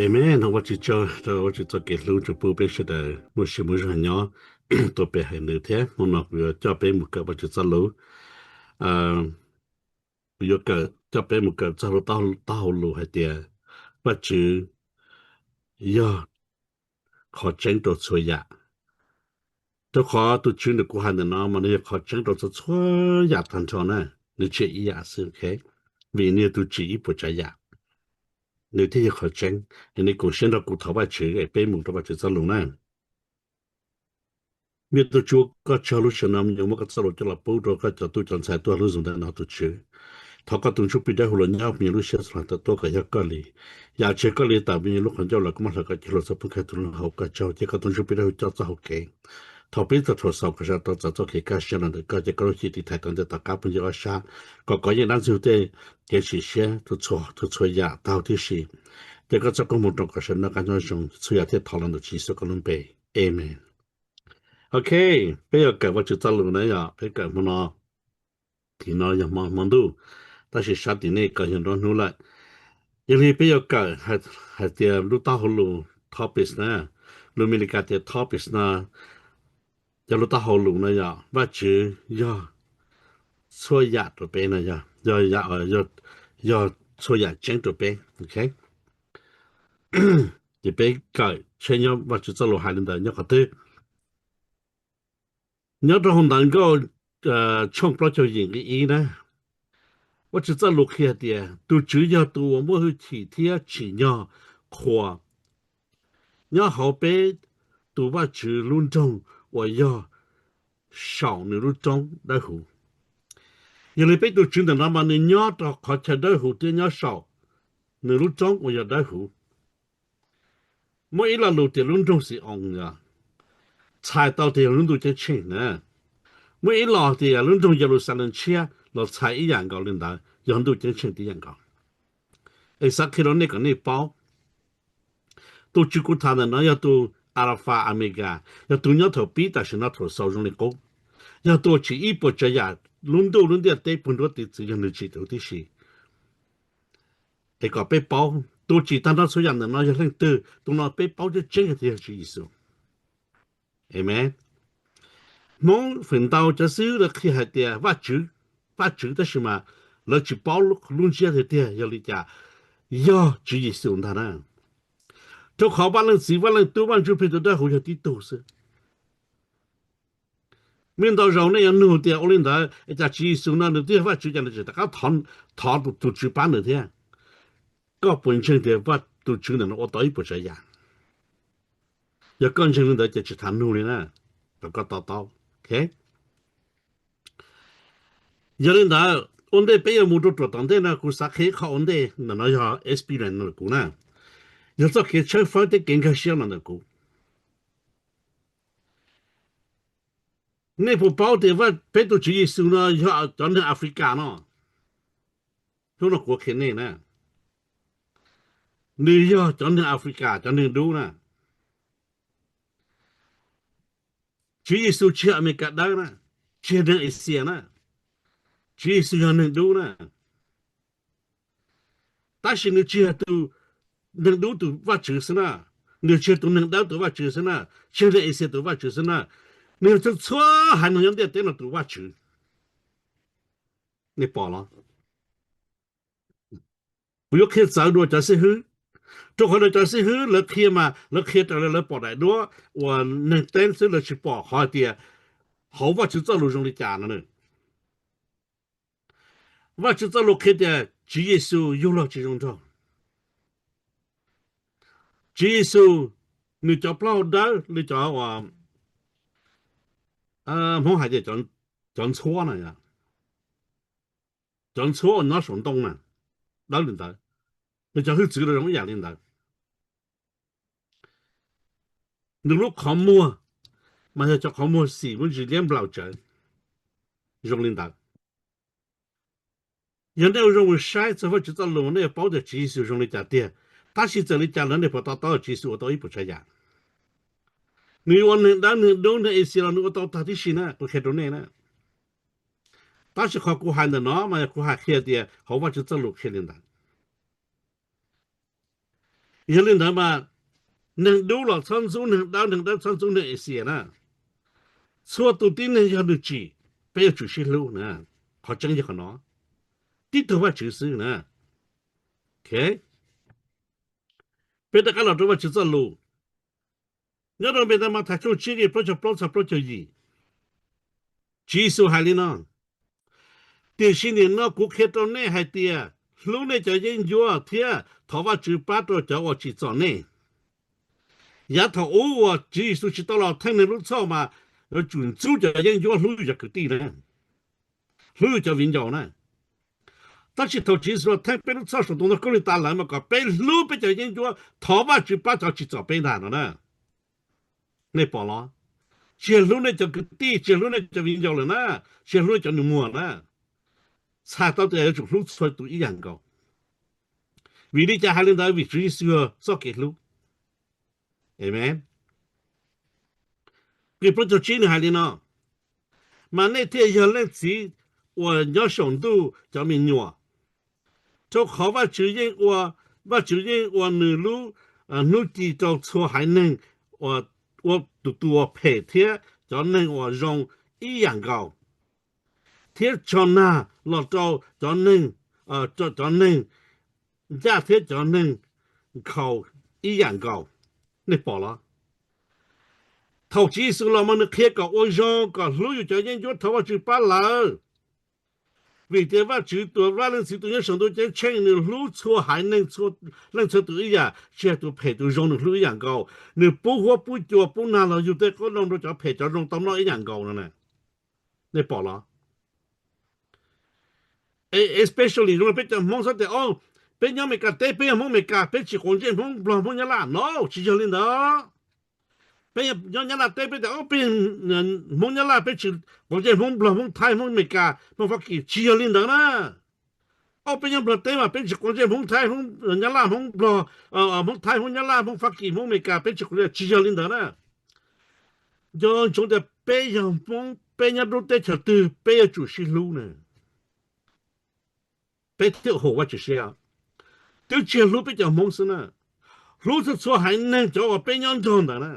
Amees, thov Vajtswv tsaug rau Vajtswv txoj kev hlub tsuas pub peb sawv daws muaj sia muaj zog nyob tuaj pe hawm nws thiab. Hmo no kuv yuav coj peb mus kawm Vajtswv txoj lus. Kuv yuav kawm, coj peb mus kawm txog lub taub hau lus hais tias Vajtswv yog qhov tseeb rau txhua yam. Rau qhov tus Tswv nws kuv hais ntawm no mas nws yog qhov tseeb rau txhua txhua yam tag nrho na, nws tsis yog ib yam xwb, ok? Vim nws yog tus tsim ib puas tsav yam, nws thiaj yog qhov tseeb. Es nej koom siab nrog kuv thov Vajtswv es peb mus rau Vajtswv txoj lus na. Me tus Tswv, koj tsaug lub sij hawm no me nyuam muab koj txoj lus coj los pub rau koj cov tub cov ntxhais tuaj lub zoo ntawm no tus Tswv. Thov koj tus Ntsuj Plig Dawb Huv los nyob me nyuam lub siab txhua tawm tuaj kom yog koj li. Yam tsis yog koj li tawm me nyuam lub qhov ncauj los koj muab hlawv kom cia hluas txog pub khawv tus lub hauv koj tsaug, cia koj tus Ntsuj Plig Dawb Huv coj txoj hau kev. Thaum pib txog thaum xaus kom sawv tau txawm txoj kev kaj siab los ntawm koj, cia koj lub hwj chim tiv thaiv rau ntiaj teb tom qab phooj ywg ob sab, kom kov yeej dab ntxwg tej kev sim siab rau txhua txhua yam tag huv tib si. Cia koj txoj koob hmoov roos kom sawv noj qab nyob zoo, txhua yam thiaj thov los ntawm Tswv Yexus koj lub npe. Amees. Ok, peb yuav kawm Vajtswv txoj lus na yom, peb kawm hmo no. Tim no yog hmo, hmo ntuj, tab sis sab tim nej kom yog nruab hnub lawm. Yog li peb yuav kawm hais, hais tias lub taub hau lus topics na, lus Amelikas tias topics no, cov lub taub hau lus no yog Vajtswv yog txhua yam rau peb no, yog, yog, yog txhua yam tseeb rau peb, ok? Ces peb kawm tsheb nyob Vajtswv txoj lus hais li ntawd nyob qhov twg? Nyob rau hauv ntawv nkauj tshooj plaub caug yim nqe ib na, Vajtswv txoj lus qhia tias tus Tswv yog tus uas muaj hwj chim thiab tsim nyog qhuas nyob hauv peb tus Vajtswv lub nroog uas yog saum nws lub roob dawb huv. Yog li peb tus Tswv ntawm no mas nws nyob rau qhov chaw dawb huv thiab nyob saum nws lub roob uas yog dawb huv. Muaj ib lo lus tias lub nroog Xi-oos yog txhais tau tias yog lub ntuj ceeb tsheej na. Muaj ib lo tias lub nroog Yeluxalees tshiab los txhais ib yam nkaus li ntawd, yog ntuj ceeb tsheej tib yam nkaus. Es xav qhia rau nej kom nej paub, tus Tswv kuv tham ntawm no yog tus Alafas Amelikas, yog tus nyob thaum pib tam sim no thaum xaus zoo li qub, yog tus tsim ib puas tsav yam lub ntuj lub ntiaj teb puag nruab tiv txwv yog nws tsim tau tib si. Es kom peb paub, tus tsim tag nrho txhua yam ntawm no yog leej twg, tus no peb paub tseeb tseeb tias yog Tswv Yexus. Amees. Hmoob feem ntau cov xib hwb lawv qhia hais tias Vajtswv, Vajtswv, tab sis mas lawv tsis paub lub ntsiab tiag tiag yog li cas, yog Tswv Yexus ntag na. Rau qhov Vaj Leej Txiv, Vaj Leej Tub, Vaj Ntsuj Plig tus dawb huv yog tib tug xwb. Muaj ntau zaus nej yuav nug tias ua li ntawd es cas Tswv Yexus no nws twb yog Vajtswv cas nws tseem rov qab thov tus Tswv pab nws thiab? Koj puas ntseeg tias tus Tswv ntawm no ua tau ib puas tsav yam? Yog koj ntseeg li ntawd ces tsis tas nug li na, kom koj to taub. Yog li ntawd, ua ntej peb yuav mus rau ruam tom ntej no, kuv xav qhia ib qho ua ntej ntawm no yog experience ntawm kuv na, yog txoj kev tshawb fawb thiab kev nkag siab los ntawm kuv. Nej puas paub tias peb tus Tswv Yexus no yog cov neeg Africa no? Hnub no kuv qhia nej na, nws yog cov neeg Africa, cov neeg dub na. Tswv Yexus tsis yog Amelikas dawb na, tsis yog neeg Asia na. Tswv Yexus yog neeg dub na. Tab sis nws tsis yog tus neeg dub tus Vajtswv xwb na, nws tsis yog tus neeg dawb tus Vajtswv xwb na, tsis yog neeg Asia tus Vajtswv xwb na, nws yog txhua txhua haiv neeg nyob ntiaj teb no tus Vajtswv. Nej pom los? Kuv yuav qhia txawv dua cov xib hwb, rau qhov lawv cov xib hwb lawv qhia mas lawv qhia raws li lawv pom daim duab uas neeg teb xwb, lawv tsis pom qhov hais tias hauv Vajtswv txoj lus zoo li cas no. Vajtswv txoj lus qhia tias Tswv Yexus yug los tsis zoo nraug. Tswv Yexus nws cov plaub hau dawb li cov uas Hmoob hais tias cov ntxhuab na, cov ntxhuab uas nyob saum ntoo na, dawb li ntawd. Nws cov hwj txwv los zoo ib yam li ntawd. Nws lub qhov muag mas yog cov qhov muag xim muaj ntsis liab nplaum tsawv, zoo li ntawd. Yog nej ua zoo mus saib txog Vajtswv txoj lus nej yuav paub tias Tswv Yexus zoo li cas tiag. Tab sis txawm li cas los nej puas to taub Tswv Yexus ua tau ib puas tsav yam? Nws ua neeg dawb neeg dub neeg Asia los nws ua tau tag tib si na, kuv qhia rau nej na. Tab sis qhov kuv hais ntawm no mas yog kuv hais qhia tias hauv Vajtswv txoj lus qhia li ntawd. Yog li ntawd mas neeg dub los txhob ntxub neeg dawb, neeg dawb txhob ntxub neeg Asia na. Txhua tus tib neeg yog nws tsim, peb yuav tsum sib hlub na. Qhov tseeb yog qhov no, tib tug Vajtswv xwb na. Peb rov qab los rau Vajtswv txoj lus nyob rau Npis Ntais Mas Thais tshooj tsib nqe plaub caug plaub txog plaub caug yim. Tswv Yexus hais li no: Tiam sis nim no kuv qhia rau nej hais tias hlub nej cov yeeb ncuab thiab thov Vajtswv pab rau cov uas tsim txom nej. Yav thaum ub uas Tswv Yexus tsis tau los theej neeg lub txhoj mas yuav tsum ntxub cov yeeb ncuab hlub yus cov kwv tij na, hlub yus cov viv ncaus na. Tab sis thaum Tswv Yexus los theej peb lub txhoj saum tus ntoo khaub lig tas lawm mas kom peb hlub peb cov yeeb ncuab, thov Vajtswv pab cov tsim txom peb ntag no na. Nej pom los? Tsis yog hlub nej cov kwv tij, tsis yog hlub nej cov viv ncaus lawm na, tsis yog hlub nej cov nus muag na. Txhais tau tias yuav tsum hlub txhua tus ib yam nkaus. Vim li cas hais li ntawd? Vim Tswv Yexus yog txoj kev hlub. Amen. Nqe plaub caug tsib nws hais li no: Mas nej thiaj yog leej txiv uas nyob saum ntuj cov me nyuam, rau qhov Vajtswv yeej ua, Vajtswv yeej ua nws lub hnub ci rau txhua haiv neeg, ua tus tus uas phem thiab cov neeg uas zoo ib yam nkaus, thiab tso nag los rau cov neeg, cov neeg ncaj thiab cov neeg nkhaus ib yam nkaus. Nej pom los? Thaum Tswv Yexus los mas nws qhia kom ua zoo, kom hlub yus cov yeeb ncuab, thov Vajtswv pab lawv. Vim tias Vajtswv tus Vaj Leej Txiv tus nyob saum ntuj ceeb tsheej nws hlub txhua haiv neeg, leej txhua tus ib yam, tsis hais tus phem tus zoo nws hlub ib yam nkaus. Nws pub huab pub cua pub nag los yug tej qoob loo rau cov phem cov zoo tau noj ib yam nkaus no na. Nej pom los? Especially zoo peb cov Hmoob xav tias, o, peb nyob Amelikas teb peb yog Hmoob Amelikas, peb tsis quav ntsej Hmoob Nplog Hmoob Nyab Laj. No, tsis yog li ntawd. Peb nyob Nyab Laj teb peb tias, o, peb Hmoob Nyab Laj, peb tsis quav ntsej Hmoob Nplog Hmoob Thaib Hmoob Amelikas Hmoob Fab Kis. Tsis yog li ntawd na. O, peb nyob Nplog teb mas peb tsis quav ntsej Hmoob Thaib Hmoob Nyab Laj Hmoob Nplog, Hmoob Thaib Hmoob Nyab Laj Hmoob Fab Kis Hmoob Amelikas, peb tsis quav ntsej. Tsis yog li ntawd na. Nco ntsoov tias peb yog Hmoob, peb nyob lub teb chaws twg peb yuav tsum sib hlub na. Peb thiaj haum Vajtswv siab. Twb tsis yog hlub peb cov Hmoob xwb na, hlub txhua txhua haiv neeg cov uas peb nyob nrog ntawd na.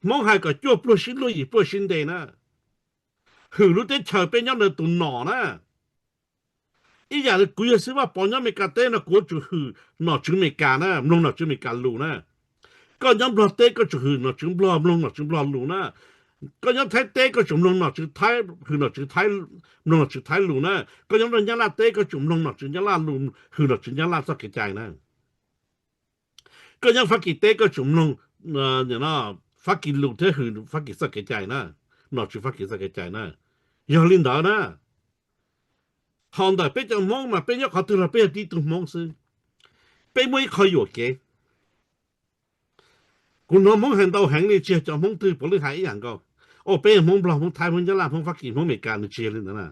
Hmoob hais kom cuaj pluag sib luaj yim pluag sib ntes na, hwm lub teb chaws peb nyob ntawd tus nom na. Ib yam li kuv yog Xib Vaj Pov nyob Amelikas teb no kuv yuav tsum hwm nom tswv Amelikas na, mloog nom tswv Amelikas lus na. Koj nyob Nplog teb koj tsum hwm nom tswv Nplog, mloog nom tswv Nplog lus na. Koj nyob Thaib teb koj tsum mloog nom tswv Thaib, hwm nom tswv Thaib, mloog nom tswv Thaib lus na. Koj nyob Nyab Laj teb koj tsum mloog nom tswv Nyab Laj lus, hwm nom tswv Nyab Laj txoj kev cai na. Koj nyob Fab Kis teb koj tsum mloog Fab Kis lus thiab hwm Fab Kis txoj kev cai na, nom tswv Fab Kis txoj kev cai na. Yog li ntawd na, thaum ntawm peb cov Hmoob mas peb nyob qhov twg los peb yog tib tug Hmoob xwb. Peb muaj ib qho yuam kev. Kuv hnov Hmoob hais ntau heev li, tsis yog cov Hmoob twg puav leej hais ib yam nkaus. O, peb yog Hmoob Nplog, Hmoob Thaib, Hmoob Nyab Laj, Hmoob Fab Kis, Hmoob Amelikas, nws tsis yog li ntawd na.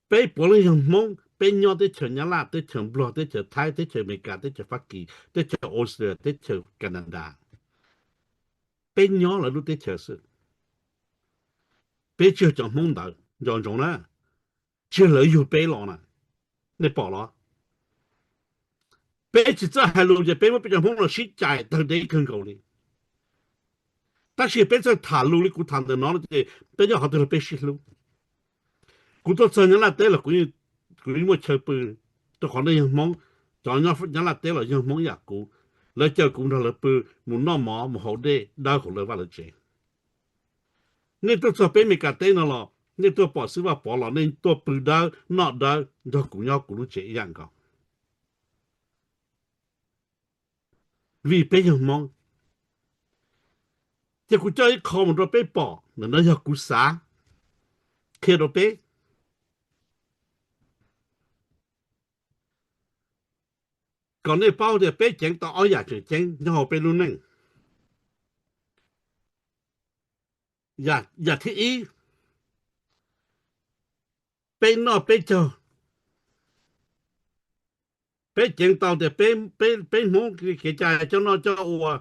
Peb puav leej yog Hmoob, peb nyob teb chaws Nyab Laj, teb chaws Nplog, teb chaws Thaib, teb chaws Amelikas, teb chaws Fab Kis, teb chaws Australia, teb chaws Canada. Peb nyob lawv lub teb chaws xwb. Peb tsis yog cov Hmoob ntawd, nco ntsoov na. Tsis yog lawv yug peb los na. Nej pom los? Peb tsis txawj hais lus ces peb muab peb cov Hmoob los sib cais tawg deb kawg nkaus li. Tab sis peb txawj tham lus li kuv tham ntawm no ces peb nyob qhov twg los peb sib hlub. Kuv tuaj txog Nyab Laj teb los kuv yeej muaj chaw pw, rau qhov nej yog Hmoob. Cov nyob Nyab Laj teb los yog Hmoob ib yam kuv, lawv caw kuv nrog lawv pw, mus noj mov mus haus dej dawb hauv lawv vaj lawv tsev. Nej tuaj txog peb Amelikas teb no los nej tuaj pom Xib Vaj Pov los nej tuaj pw dawb noj dawb nrog kuv nyob kuv lub tsev ib yam nkaus. Vim peb yog Hmoob. Ces kuv coj ib qho mus rau peb pom, ntawm no yog kuv xav qhia rau peb kom nej paub tias peb ceev tau ob yam tseem ceeb nyob hauv peb lub neej. Yam thib ib, peb noj peb caug. Peb ceev tau tias peb Hmoob kev cai coj noj coj ua,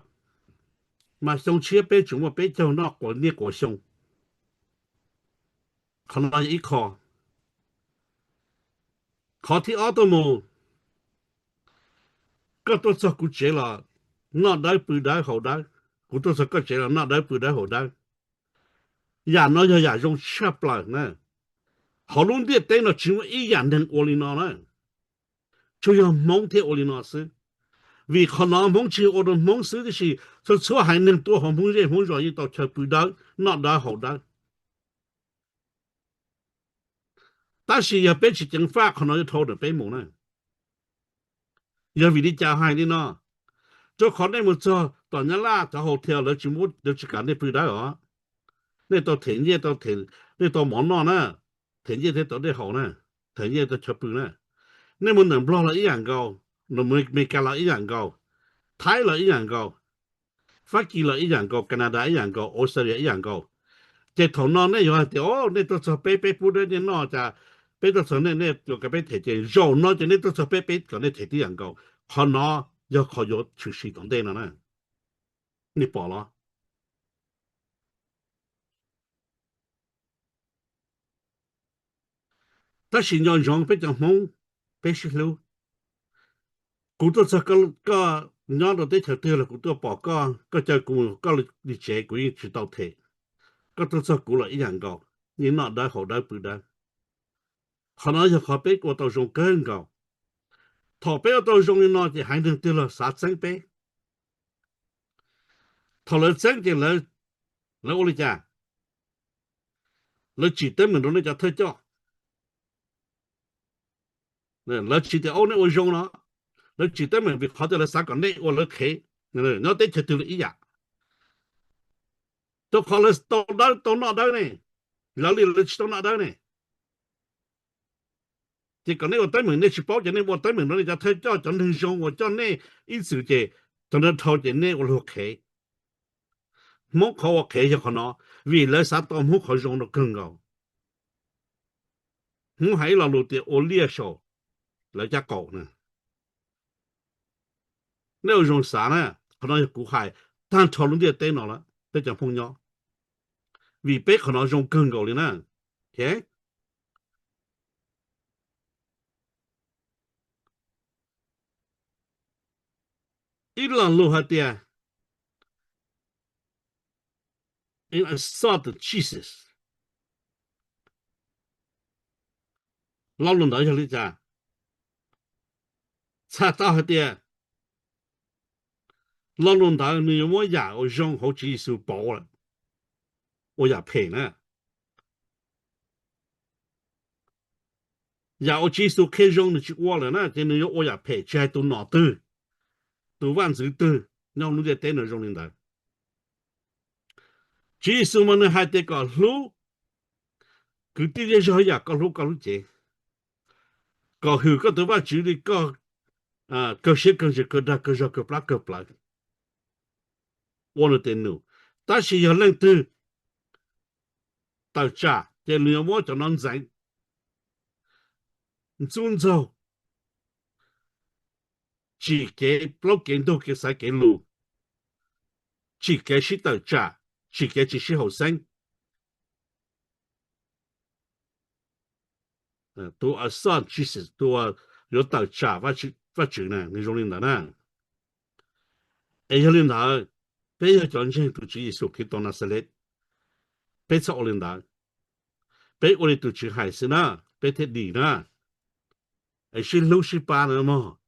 mas xyoo tshiab peb tseem muaj peb caug noj quav niaj quav xyoo. Qhov no yog ib qho. Qhov thib ob tuaj mus, Koj tuaj txog kuv tsev los noj dawb pw dawb haus dawb, kuv tuaj txog koj tsev los noj dawb pw dawb haus dawb. Yam no yog yam zoo tshaj plaws na. Hauv lub ntiaj teb no tsis muaj ib yam neeg ua li no na. Tsuas yog Hmoob thiaj ua li no xwb. Vim qhov no Hmoob tsis ua rau Hmoob xwb tiam sis txhua txhua haiv neeg tuaj hauv Hmoob zej Hmoob zos yeej tau chaw pw dawb, noj dawb haus dawb. Tab sis yog peb tsis ceev faj qhov no yuav dhau ntawm peb mus na. Yog vim li cas hais li no? Rau qhov nej mus txog tom Nyab Laj cov hotel lawv tsis muab, lawv tsis kam nej pw dawb os. Nej tau them nyiaj, tau them, nej tau mov noj na, them nyiaj thiab tau dej haus na, them nyiaj tau chaw pw na. Nej mus ntawm Nplog los ib yam nkaus, mus Meskas los ib yam nkaus, Thaib los ib yam nkaus, Fab Kis los ib yam nkaus, Canada ib yam nkaus, Australia ib yam nkaus. Ces thaum no nej yuav hais tias, o, nej tuaj txog peb, peb pub dawb nej noj, cas peb tuaj txog nej, nej yuav kom peb them, ces zaum no ces nej tuaj txog peb, peb kom nej them tib yam nkaus. Qhov no yog qhov yuav tshwm sim tom ntej no na. Nej pom los? Tab sis nco ntsoov peb cov Hmoob, peb sib hlub. Kuv tuaj txog koj, koj nyob rau teb chaws twg los kuv tuaj pom koj, koj caw kuv mus koj li tsev kuv yeej tsis tau them. Koj tuaj txog kuv los ib yam nkaus, yeej noj dawb haus dawb pw dawb. Qhov no yog qhov peb ua tau zoo kawg nkaus. Thaum peb ua tau zoo li no ces haiv neeg twg los xav txeeb peb. Thaum lawv txeeb ces lawv ua li cas? Lawv tsim teeb meem rau nej cov thawj coj. Lawv tsis tias, o, nej ua zoo no, lawv tsim teeb meem vim qhov tias lawv xav kom nej ua lawv qhev. Nyob teb chaws twg los ib yam. Rau qhov lawv tau dawb tau noj dawb ne, lawv li lawv tsis tau noj dawb ne. Ces kom nej ua teeb meem nej tsis paub ces nej ua teeb meem rau nej cov thawj coj, cov neeg zoo uas coj nej ib txwm ces thaum ntawd dhau ces nej ua luag qhev. Hmoob qhov ua qhev yog qhov no, vim lawv xav tau Hmoob qhov zoo no kawg nkaus. Hmoob hais ib lo lus tias ua liaj saum lawv caj qaum na. Nej ua zoo xav na, qhov no yog kuv hais tag nrho lub ntiaj teb no lawm, peb cov Hmoob nyob, vim peb qhov no zoo kawg nkaus li na. Ib lo lus hais tias, "And I saw the Jesus." Lo lus ntawd yog li cas? Txhais tau hais tias lo lus ntawd nws yuav muab yam uas zoo hauv Tswv Yexus pauv lawm, ua yam phem na. Yam uas Tswv Yexus qhia zoo nws tsis ua lawm na, ces nws yuav ua yam phem, tsis hais tus nom twg, tus vaj ntxwv twg nyob lub ntiaj teb no zoo li ntawd. Tswv Yexus mas nws hais tias kom hlub kwv tij zej zog ib yam koj hlub koj lub cev, kom hwm koj tus Vajtswv li koj kawg siab kawg ntsws kawg dag kawg zog kawg plab kawg plawv, ua nws tes num. Tab sis yog leej twg tawm tsam ces nws yuav muab cov no ntxeev, ntxub ntxaug, tsim kev plaub kev ntug kev xaiv kev lus, tsim kev sib tawm tsam, tsim kev tsis sib haum xeeb. Tus uas son Jesus, tus uas yuav tawm tsam Vajtswv na, nws zoo li ntawd na. Es yog li ntawd, peb yog cov ntseeg tus Tswv Yexus Khetos Naxales, peb txhob ua li ntawd. Peb ua li tus Tswv hais xwb na, peb thiaj dim na. Es sib hlub sib pab na mog.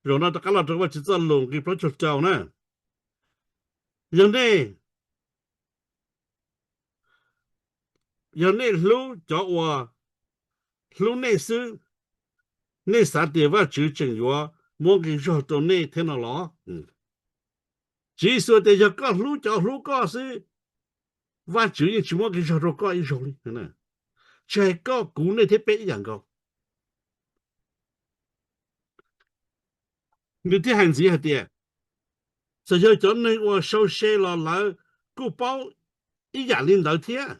Zaum no rov qab los rau Vajtswv txoj lus nqe plaub caug rau na. Yog nej, yog nej hlub cov uas hlub nej xwb, nej xav tias Vajtswv tseem yuav muab nqi zog rau nej thiab no los? Tswv Yexus tias yog koj hlub cov hlub koj xwb, Vajtswv yeej tsis muab nqi zog rau koj ib zaug li. Tsis hais koj kuv nej thiab peb ib yam nkaus. Nws thiaj hais ntxiv hais tias, txawm yog cov neeg uas sau se los lawv kuj paub ib yam li ntawd thiab.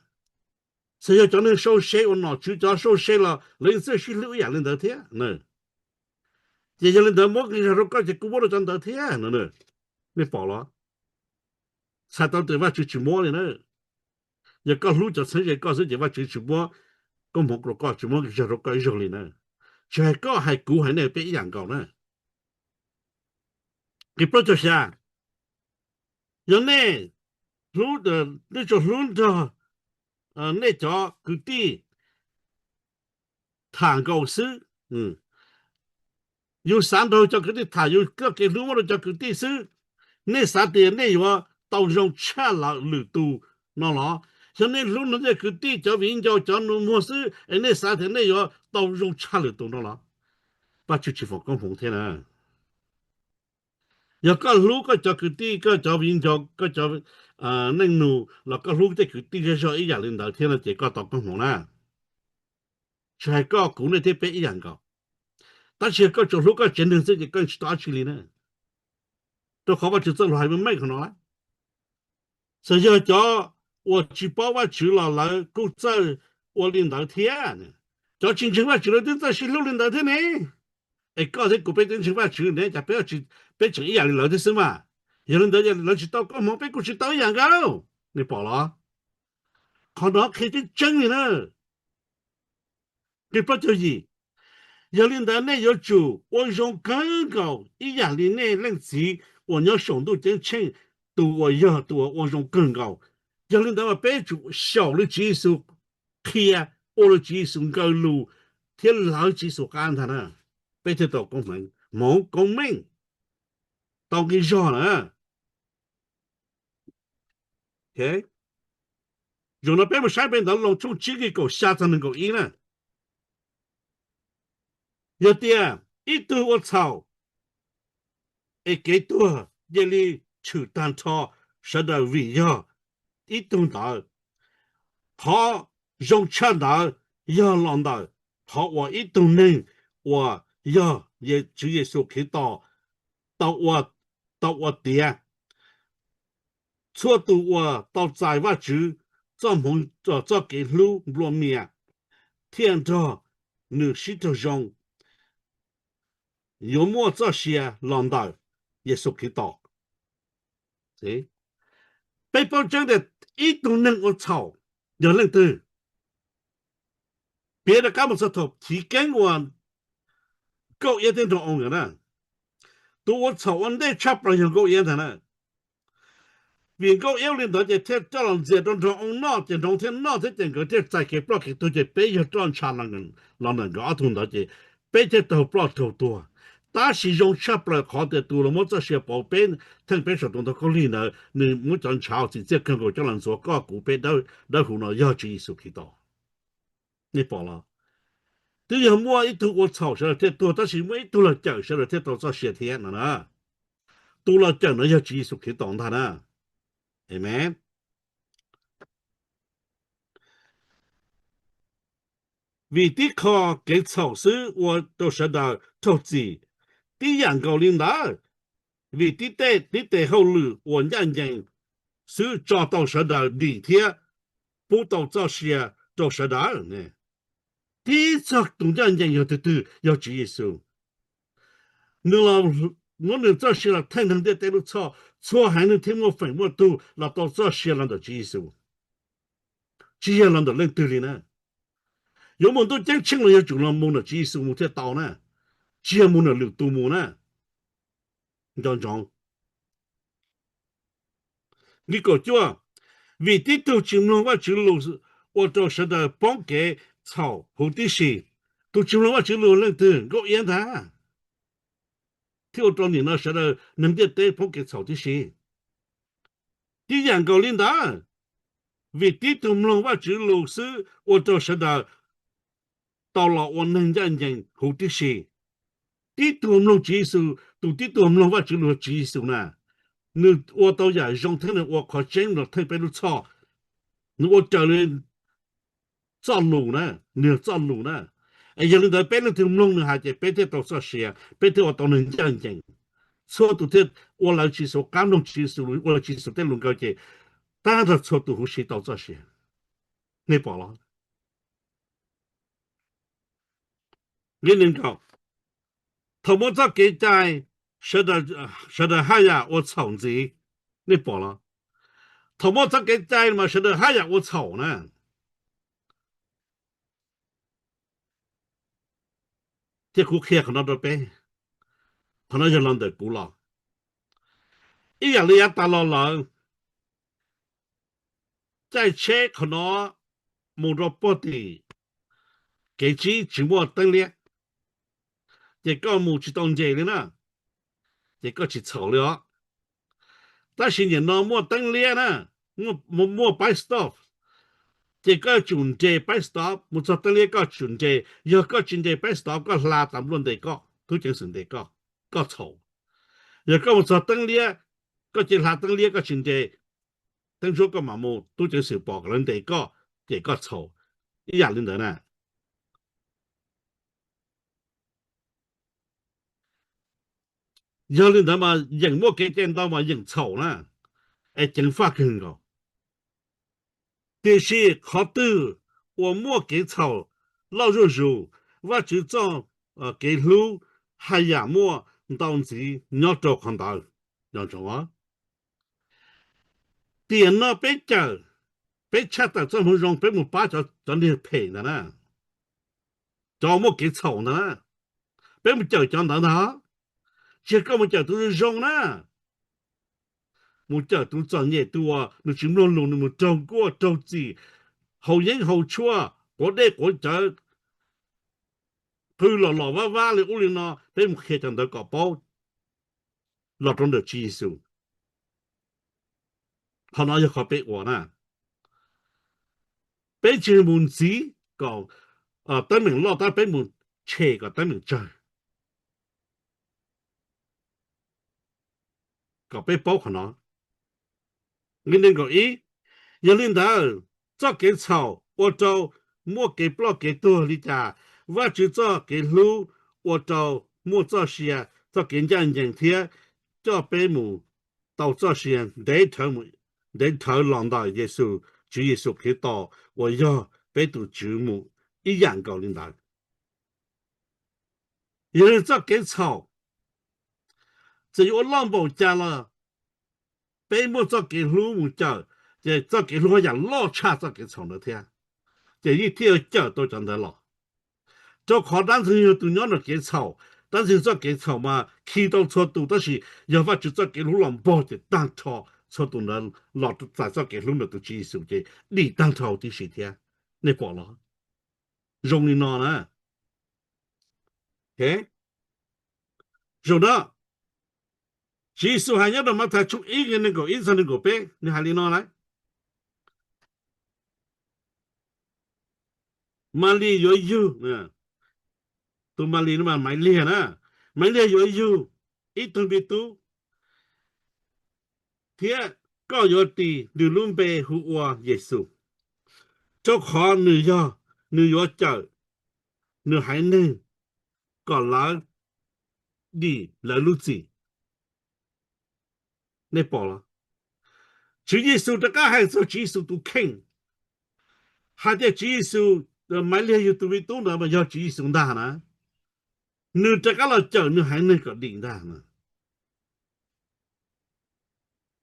Txawm yog cov neeg sau se uas nom tswv cov sau se los lawv yeej txawj sib hlub ib yam li ntawd thiab. Ces yog li ntawd muab nqi zog rau koj ces kuj muab rau cov ntawd thiab no. Nej pom los? Txhais tau tias Vajtswv tsis muab li na. Yog koj hlub cov txheeb ze koj xwb ces Vajtswv tsis muab koob hmoov rau koj, tsis muab nqi zog rau koj ib zaug li na. Tsis hais koj hais kuv hais nej peb ib yam nkaus na. Nqe plaub caug xya, yog nej hlub, nej tsuas hlub nrog nej cov kwv tij tham nkaus xwb. Yus xav nrog cov kwv tij tham, yus txoj kev hlub muab rau cov kwv tij xwb, nej xav tias nej yuav tau zoo tshaj lwm tus no los? Yog nej hlub nrog nej kwv tij cov viv ncaus cov nus muag xwb es nej xav tias nej yuav tau zoo tshaj lwm tus no los? Vajtswv tsis foom koob hmoov thiab na. Yog koj hlub koj cov kwv tij, koj cov viv ncaus, koj cov neej nus los koj hlub tej kwv tij zej zog ib yam li ntawd thiab no ces koj tau koob hmoov na. Tsis hais koj kuv nej thiab peb ib yam nkaus. Tab sis yog koj tsuas hlub koj tsev neeg xwb ces koj tsis tau dab tsi li na. Rau qhov Vajtswv txoj lus hais meej meej qhov no lawm. Txawm yog cov uas tsis paub Vajtswv los lawv kuj txawj ua li ntawd thiab. Cov tsis ntseeg Vajtswv lawv twb txawj sib hlub li ntawd thiab ne. Es koj thiab kuv peb twb ntseeg Vajtswv ne, cas peb, peb tseem ib yam li lawv thiab xwb mas? Yog li ntawd lawv tsis tau koob hmoov, peb kuj tsis tau ib yam nkaus. Nej pom los? Qhov no qhia tseeb tseeb li na. Nqe plaub caug yim, yog li ntawd nej yuav tsum ua zoo kawg nkaus ib yam li nej Leej Txiv uas nyob saum ntuj ceeb tsheej, tus uas yog tus uas ua zoo kawg nkaus. Yog li ntawd mas peb tsum xyaum li Tswv Yexus qhia, ua li Tswv Yexus nkawd lus thiab lawv Tswv Yexus qab ntag na, peb thiaj tau koob hmoov, hmoov koob meej, tau nqi zog na. Zaum no peb mus saib peb ntawv Loos tshooj tsib nqe kaum xya txog nees nkaum ib na. Yog tias ib tug ua txhaum es kev tuag cia li tshwm tag nrho sawv daws vim yog ib tug ntawd, qhov zoo tshaj ntawd yog los ntawm qhov uas ib tug neeg uas yog Tswv Yexus Khetos tau ua tiav. Txhua tus uas tau txais Vajtswv txoj hmoov, txoj kev hlub nplua mias thiaj nrog nws sib raug zoo, yuav muaj txoj sia los ntawm Yexus Khetos. Peb paub tseeb tias ib tug neeg ua txhaum yog leej twg? Piav rov qab mus txog thaum chiv keeb uas Nkauj Iab thiab Nraug Oo nkawd na. Tus ua txhaum ua ntej tshaj plaws yog Nkauj Iab ntag na. Vim Nkauj Iab li ntawd ces thiaj coj los ntxias rau Nraug Oo noj, ces Nraug Oo thiaj noj thiab ces nkawd thiaj txais kev ploj kev tuag, ces peb yawg roj ntsha los ntawm nkawd ob tug ntawd ces peb thiaj raug ploj raug tuag. Tab sis zoo tshaj plaws qhov tias tus los muab txoj sia pauv peb, theej peb saum tus ntoo khaub lig ntawd, nws muab cov ntshav txim txiaj kawg nkaus coj los ntxuav koj kuv peb dawb huv no yog Tswv Yexus Khetos. Nej pom los? Twb yog muaj ib tug ua txhaum sawv daws thiaj tuag, tab sis muaj ib tug los cawm sawv daws thiaj tau txoj sia thiab no na. Tus los cawm no yog Tswv Yexus Khetos ntag na. Amen. Vim tib qho kev txhaum xwb ua rau sawv daws raug txim, tib yam nkaus li ntawd, vim tib tes, tib tes hauj lwm uas ncaj ncees xwb tso tau sawv daws dim thiab pub tau txoj sia rau sawv daws. Tib txog tus ncaj ncees yog tus twg? Yog Tswv Yexus. Nws los muab nws txoj sia los theej neeg ntiaj teb lub txhoj, txhua haiv neeg thiaj muaj feem muaj tug los tau txoj sia los ntawm Tswv Yexus, tsis yog los ntawm leej twg li na. Yuav mus ntuj ceeb tsheej los yog tsum los mus ntawm Tswv Yexus mus thiaj tau na, tsis yog mus ntawm lwm tus mus na. Nco ntsoov. Nqe kaum cuaj, vim tib tug tsis mloog Vajtswv lus ua rau sawv daws poob kev txhaum huv tib si. Tus tsis mloog Vajtswv lus leej twg? Nkauj Iab ntag, thiaj ua rau nim no sawv daws neeg ntiaj teb poob kev txhaum tib si. Tib yam nkaus li ntawd, vim tib tug mloog Vajtswv lus xwb ua rau sawv daws tau los ua neeg ncaj ncees huv tib si. Tib tug mloog Tswv Yexus, tus tib tug mloog Vajtswv lus Tswv Yexus na, nws ua tau yam zoo thiab nws ua qhov tseeb los theej peb lub txhoj. Nws ua raws li txoj lus na, nws yog txoj lus na. Es yog li ntawd peb leej twg mloog nws hais ces peb thiaj tau txoj sia, peb thiaj ua tau neeg ncaj ncees. Txhua tus thiaj ua lawv Tswv Yexus qab, mloog Tswv Yexus, ua Tswv Yexus tej lus nkawd ces tag nrho txhua tus huv si tau txoj sia. Nej pom los? Nqe nees nkaum, thaum muaj txoj kev cai, sawv daws haj yam ua txhaum ntxiv. Nej pom los? Thaum muaj txoj kev cai mas sawv daws haj yam ua txhaum na. Thiab kuv qhia qhov no rau peb, qhov no yog los ntawm kuv los. Ib yam li yav tas los lawm, caij tsheb qhov no mus rau puag tim kev tsib tsis muaj teeb liab, ces koj mus tsis tau nres li na, ces koj tsis txhaum li os. Tab sis nim no muaj teeb liab na, muaj pib stop, ces koj yuav tsum nres pib stop. Mus txog teeb liab koj tsum nres, yog koj tsis nres pib stop koj hla tas npluaj ntes koj, tub ceev xwm ntes koj, koj txhaum. Yog koj mus txog teeb liab, koj cia li hla teeb liab koj tsis nres, teeb ntsuab koj mam mus, tub ceev xwm pom kom lawv ntes koj, ces koj txhaum. Ib yam li ntawd na. Yog li ntawd mas yeem muaj kev cai ntau mas yeem txhaum na, es ceev faj kawg nkaus. Tiam sis qhov twg uas muaj kev txhaum loj zuj zus, Vajtswv txoj kev hlub haj yam muaj ntau ntxiv nyob rau qhov ntawd. Tiam no peb cawm, peb tshaj tawm txoj moo zoo peb mus pab cov niag phem ntawd na, cov muaj kev txhaum ntawd na, peb mus cawm cov ntawd ntag. Tsis yog koj mus cawm tus zoo zoo na, mus cawm tus txom nyem, tus uas nws tsis mloog lus, nws mus raug nkuaj raug txim, haus yeeb haus tshuaj, quav dej quav cawv, qw los los vaj vaj li ub li no, peb mus qhia cov ntawd kom paub los rau ntawm Tswv Yexus. Qhov no yog qhov peb ua na. Peb tsis mus ntxiv kom teeb meem loj, tab peb mus tshem kom teeb meem tsawg, kom peb paub qhov no. Nqe nees nkaum ib, yog li ntawd, txoj kev txhaum ua rau muaj kev ploj kev tuag li cas, Vajtswv txoj kev hlub ua rau muaj txoj sia, txoj kev ncaj ncees thiab coj peb mus tau txoj sia ntev dhawv los ntawm Yexus, Tswv Yexus Khetos uas yog peb tus Tswv mus ib yam nkaus li ntawd. Yog li txoj kev txhaum txawm yuav ua loj npaum cas los peb muaj txoj kev hlub mus cawm, ces txoj kev hlub haj yam loj tshaj txoj kev txhaum ntawd thiab, ces yeej thiaj cawm tau cov ntawd los. Rau qhov dab ntxwg nyoog yog tus nyob ntawm kev txhaum, dab ntxwg nyoog txoj kev txhaum mas khi tau txhua tus, tab sis yog Vajtswv txoj kev hlub los npog ces tag nrho txhua tus ntawd los txais txoj kev hlub ntawm tus Tswv Yexus ces dim tag nrho huv tib si thiab. Nej pom los? Zoo li no na. Zoo no, Tswv Yexus hais nyob rau Mathais tshooj ib nqe nees nkaum ib txog nees nkaum peb, nws hais li no na: Malis yuav yug, tus Malis no mas Maiv Liag na, Maiv Liag yuav yug ib tug me tub, thiab koj yuav tis nws lub npe hu ua Yexus, rau qhov nws yog, nws yuav cawm nws haiv neeg kom lawv dim lawv lub txim. Nej pom los? Tswv Yexus rov qab hais txog Tswv Yexus tus kheej, hais tias Tswv Yexus, Maiv Liag yug tus me tub ntawd mas yog Tswv Yexus ntag na. Nws rov qab los cawm nws haiv neeg kom dim ntag na.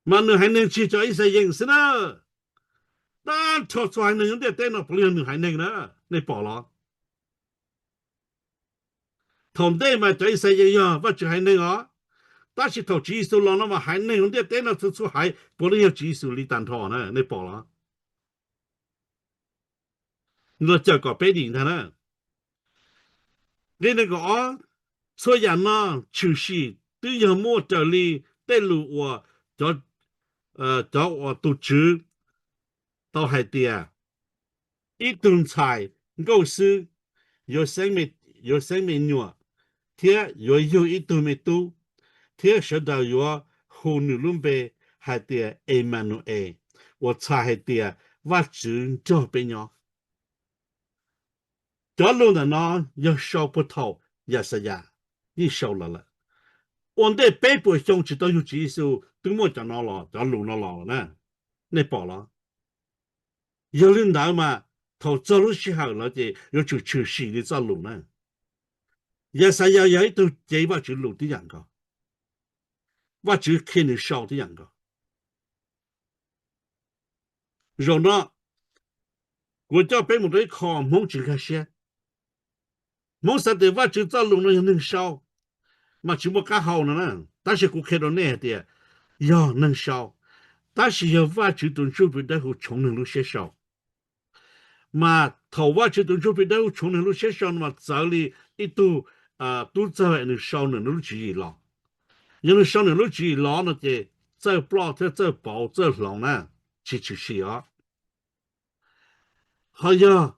Mas nws haiv neeg tsis yog cov Yixalayees xwb na. Tag nrho txhua haiv neeg nyob ntiaj teb no puav leej yog nws haiv neeg na. Nej pom los? Thaum ntej mas cov Yixalayees yog Vajtswv haiv neeg os, tab sis thaum Tswv Yexus los no mas haiv neeg nyob ntiaj teb no txhua txhua haiv puav leej yog Tswv Yexus li tag nrho na. Nej pom los? Nws los cawm kom peb dim ntag na. Nqe nees nkaum ob, txhua yam no tshwm sim twb yog muaj raws li tej lus uas cov, cov uas tus Tswv tau hais tias, ib tug ntxhais nkauj xwb yuav xeeb me nyuam, thiab yuav yug ib tug me tub, thiab sawv daws yuav hu nws lub npe hais tias Emanu-es, uas txhais hais tias Vajtswv nrog peb nyob. Cov lus ntawm no yog sau puag thaum Yaxayas yeej sau los lawm. Ua ntej peb puas xyoo tsis tau yug Tswv Yexus twb muaj cov no los, cov lus no los na. Nej pom los? Yog li ntawd mas thaum txog lub sij hawm lawm ces yuav tsum tshwm sim li txoj lus na. Yaxayas yog ib tug cev Vajtswv lus tib yam nkaus, Vajtswv qhia nws sau tib yam nkaus. Zaum no kuv coj peb mus rau ib qho Hmoob tsis nkag siab. Hmoob xav tias Vajtswv txoj lus no yog neeg sau, mas tsis muaj qab hau no na. Tab sis kuv qhia rau nej hais tias yog neeg sau, tab sis yog Vajtswv tus Ntsuj Plig Dawb Huv tshoov neeg lub siab sau. Mas thaum Vajtswv tus Ntsuj Plig Dawb Huv tshoov neeg lub siab sau no mas txawv li ib tug tub txawg nws sau nws lub tswv yim los. Yog nws sau nws lub tswv yim los no ces txawj ploj thiab txawj pauv txawj hloov na, tsis tshwm sim os. Ho yog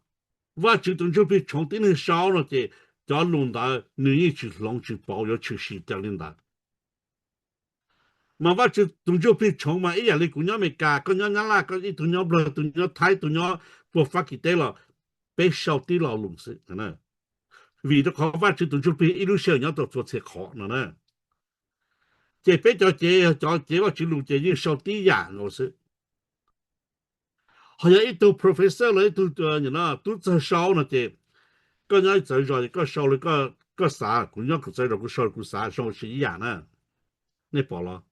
Vajtswv tus Ntsuj Plig tshoov tib neeg sau no ces cov lus ntawd nws yeej tsis hloov tsis pauv yuav tshwm sim raws li ntawd. Mas Vajtswv tus Ntsuj Plig tshoov mas ib yam li kuv nyob Amelikas, koj nyob Nyab Laj, koj ib tug nyob Nplog, tus nyob Thaib, tus nyob puag Fab Kis teb los, peb sau tib lo lus xwb. Vim rau qhov Vajtswv tus Ntsuj Plig ib lub sij hawm nyob tau txhua txhia qhov no na. Ces peb cov cev, cov cev Vajtswv lus ces yeej sau tib yam nkaus xwb. Ho yog ib tug professor los ib tug tub txawg sau no ces koj nyob ib txawv zos ces koj sau li koj xav, kuv nyob kuv txawv zos kuv sau li kuv xav, sau tsis ib yam na. Nej pom los?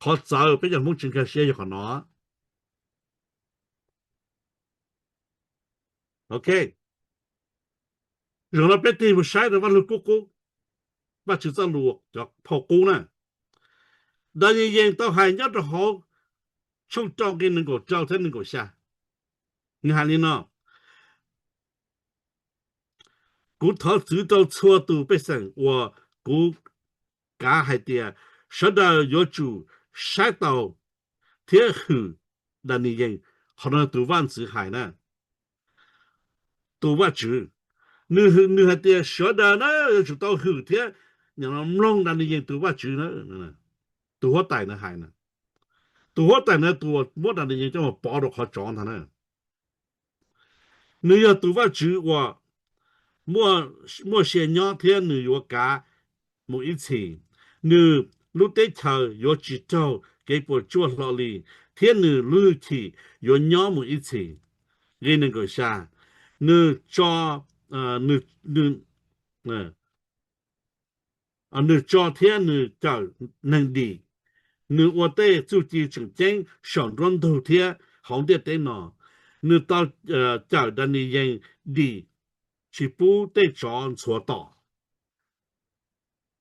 Qhov txawv peb cov Hmoob tsis nkag siab yog qhov no. Ok. Zaum no peb tig mus saib rau Vaj Lug Kub Qub, Vajtswv txoj lus cov phau qub na. Daniyees tau hais nyob rau hauv tshooj rau nqe nees nkaum rau thiab nees nkaum xya. Nws hais li no: Kuv thov txwv rau txhua tus pej xeem uas kuv kav hais tias sawv daws yuav tsum saib taus thiab hwm Daniyees. Qhov no tus vaj ntxwv hais na, tus vaj tswv, nws hais tias sawv daws na yuav tsum tau hwm thiab mloog Daniyees tus vaj tswv na. Tus huab tais na hais, tus huab tais na tus muab Daniyees coj mus pov rau qhov tsov ntag na. Nws yog tus vaj tswv uas muaj sia nyob thiab nws yuav kav mus ib txhis. Nws lub teb chaws yuav tsis raug kev puas tsuaj hlo li, thiab nws lub hwj chim yuav nyob mus ib txhis. Nqe nees nkaum xya, nws tso, nws tso thiab nws cawm neeg dim. Nws ua tej txuj ci tseem ceeb saum nruab ntug thiab hauv ntiaj teb no. Nws tau cawm Daniyees dim, tsis pub tej tsov ntxhuav tom.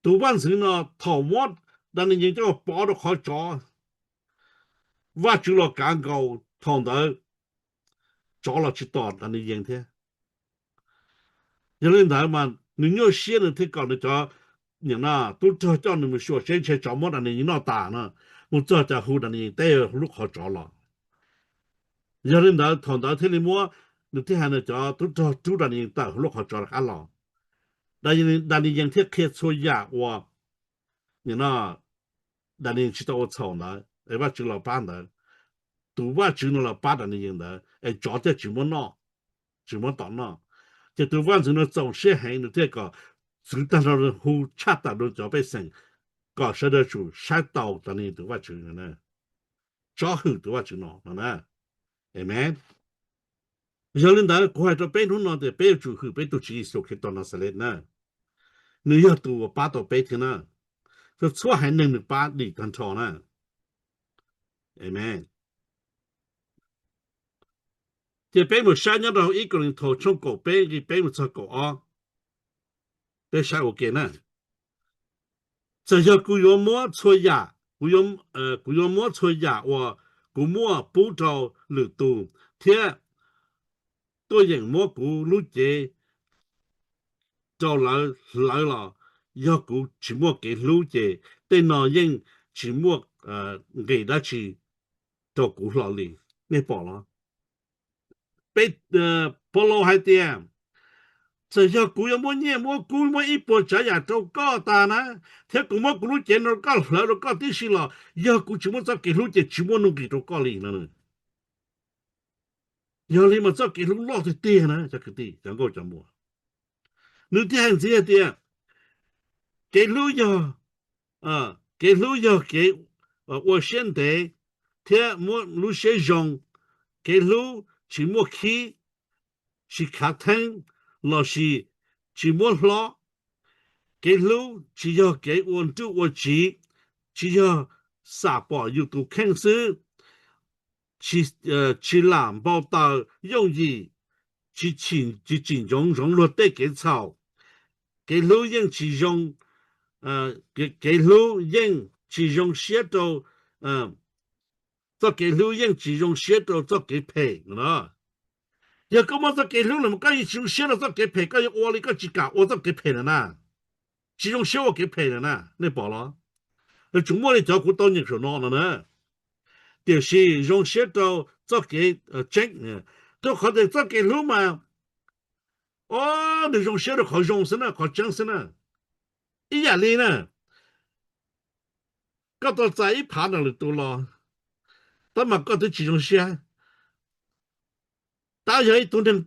Tus vaj ntxwv no thaum muab Daniyees coj pov rau qhov tsov, vaj tswv los kav nkaus, thaum ntawd tsov los tsis tom Daniyees thiab. Yog li ntawd mas nws nyuaj siab, nws thiaj kom nws cov tub rog coj nws mus xyuas seb ntshe tsov muab Daniyees noj tas no, mus txog cas hu Daniyees teb lub qhov tsov los. Yog li ntawd thaum ntawd thiaj li muab, nws thiaj hais nws cov tub rog rub Daniyees tawm hauv lub qhov tsov rov qab los. Daniyees thiaj qhia txhua yam uas Daniyees tsis tau ua txhaum ntawd es Vajtswv los pab ntawd. Tus vaj tswv no los pab Daniyees ntawd es tsov thiaj tsis muab noj, tsis muab tom noj. Ces tus vaj ntxwv no txaus siab heev, nws thiaj kom txwv tag nrho, hu tshaj tawm rau cov pej xeem kom sawv daws tsum saib taus Daniyees tus vaj tswv, tsob hwm tus vaj tswv no no na. Amen. Yog li ntawd kuv hais rau peb hnub no tias peb yuav tsum hwm peb tus Tswv Yexus Khetos Naxales na. Nws yog tus uas pab tau peb thiab na. Txhua txhua haiv neeg nws pab dim tag nrho na. Amen. Ces peb mus saib nyob rau ib Kauleethaus tshooj kaum peb nqe peb mus txog kaum ob. Peb saib ua ke na. Txawm yog kuv yuav muab txhua yam, kuv yuav muab txhua yam uas kuv muaj pub rau lwm tus, thiab tuaj yeem muab kuv lub cev rau lawv hlawv los, yog kuv tsis muaj kev hlub ces tej no yeej tsis muaj nqis dab tsi rau kuv hlo li. Nej pom los? Peb, Paulus hais tias, txawm yog kuv yuav muab nyiaj muab kub muab ib puas tsav yam rau koj tas na, thiab kuv muab kuv lub cev no rau koj hlawv rau koj tib si los, yog kuv tsis muaj txoj kev hlub ces tsis muaj nuj nqis rau koj li no. Yog li mas txoj kev hlub loj tiag tiag na cov kwv tij cov nkauj cov muam. Nws thiaj hais ntxiv hais tias, kev hlub yog, kev hlub yog kev ua siab ntev thiab muaj lub siab zoo. Kev hlub tsis muaj khib, tsis khav theeb, lossis tsis muab hlob. Kev hlub tsis yog kev ua nruj ua tsiv, tsis yog xam pom yus tus kheej xwb, tsis lam npau taws yooj yim, tsis tsim ntsoov zoov luag tej kev txhaum. Kev hlub yeej tsis zoo, kev hlub yeej tsis zoo siab rau txoj kev hlub yeej tsis zoo siab rau txoj kev phem no. Yog koj muaj txoj kev hlub lawm mas koj yeej tsis zoo siab rau txoj kev phem, koj yuav ua li koj tsis kam ua txoj kev phem lawm na. Tsis zoo siab ua kev phem lawm na, nej pom los? Nws tsuas muaj li cov kuv tau nyeem saum no no na. Tiam sis zoo siab rau txoj kev tseeb, rau qhov tias txoj kev hlub mas, o, nws zoo siab rau qhov zoo xwb na, qhov tseeb xwb na. Ib yam li na, koj tau txais ib phav nram lwm tus los, tab mas koj twb tsis zoo siab. Tab yog ib tug neeg,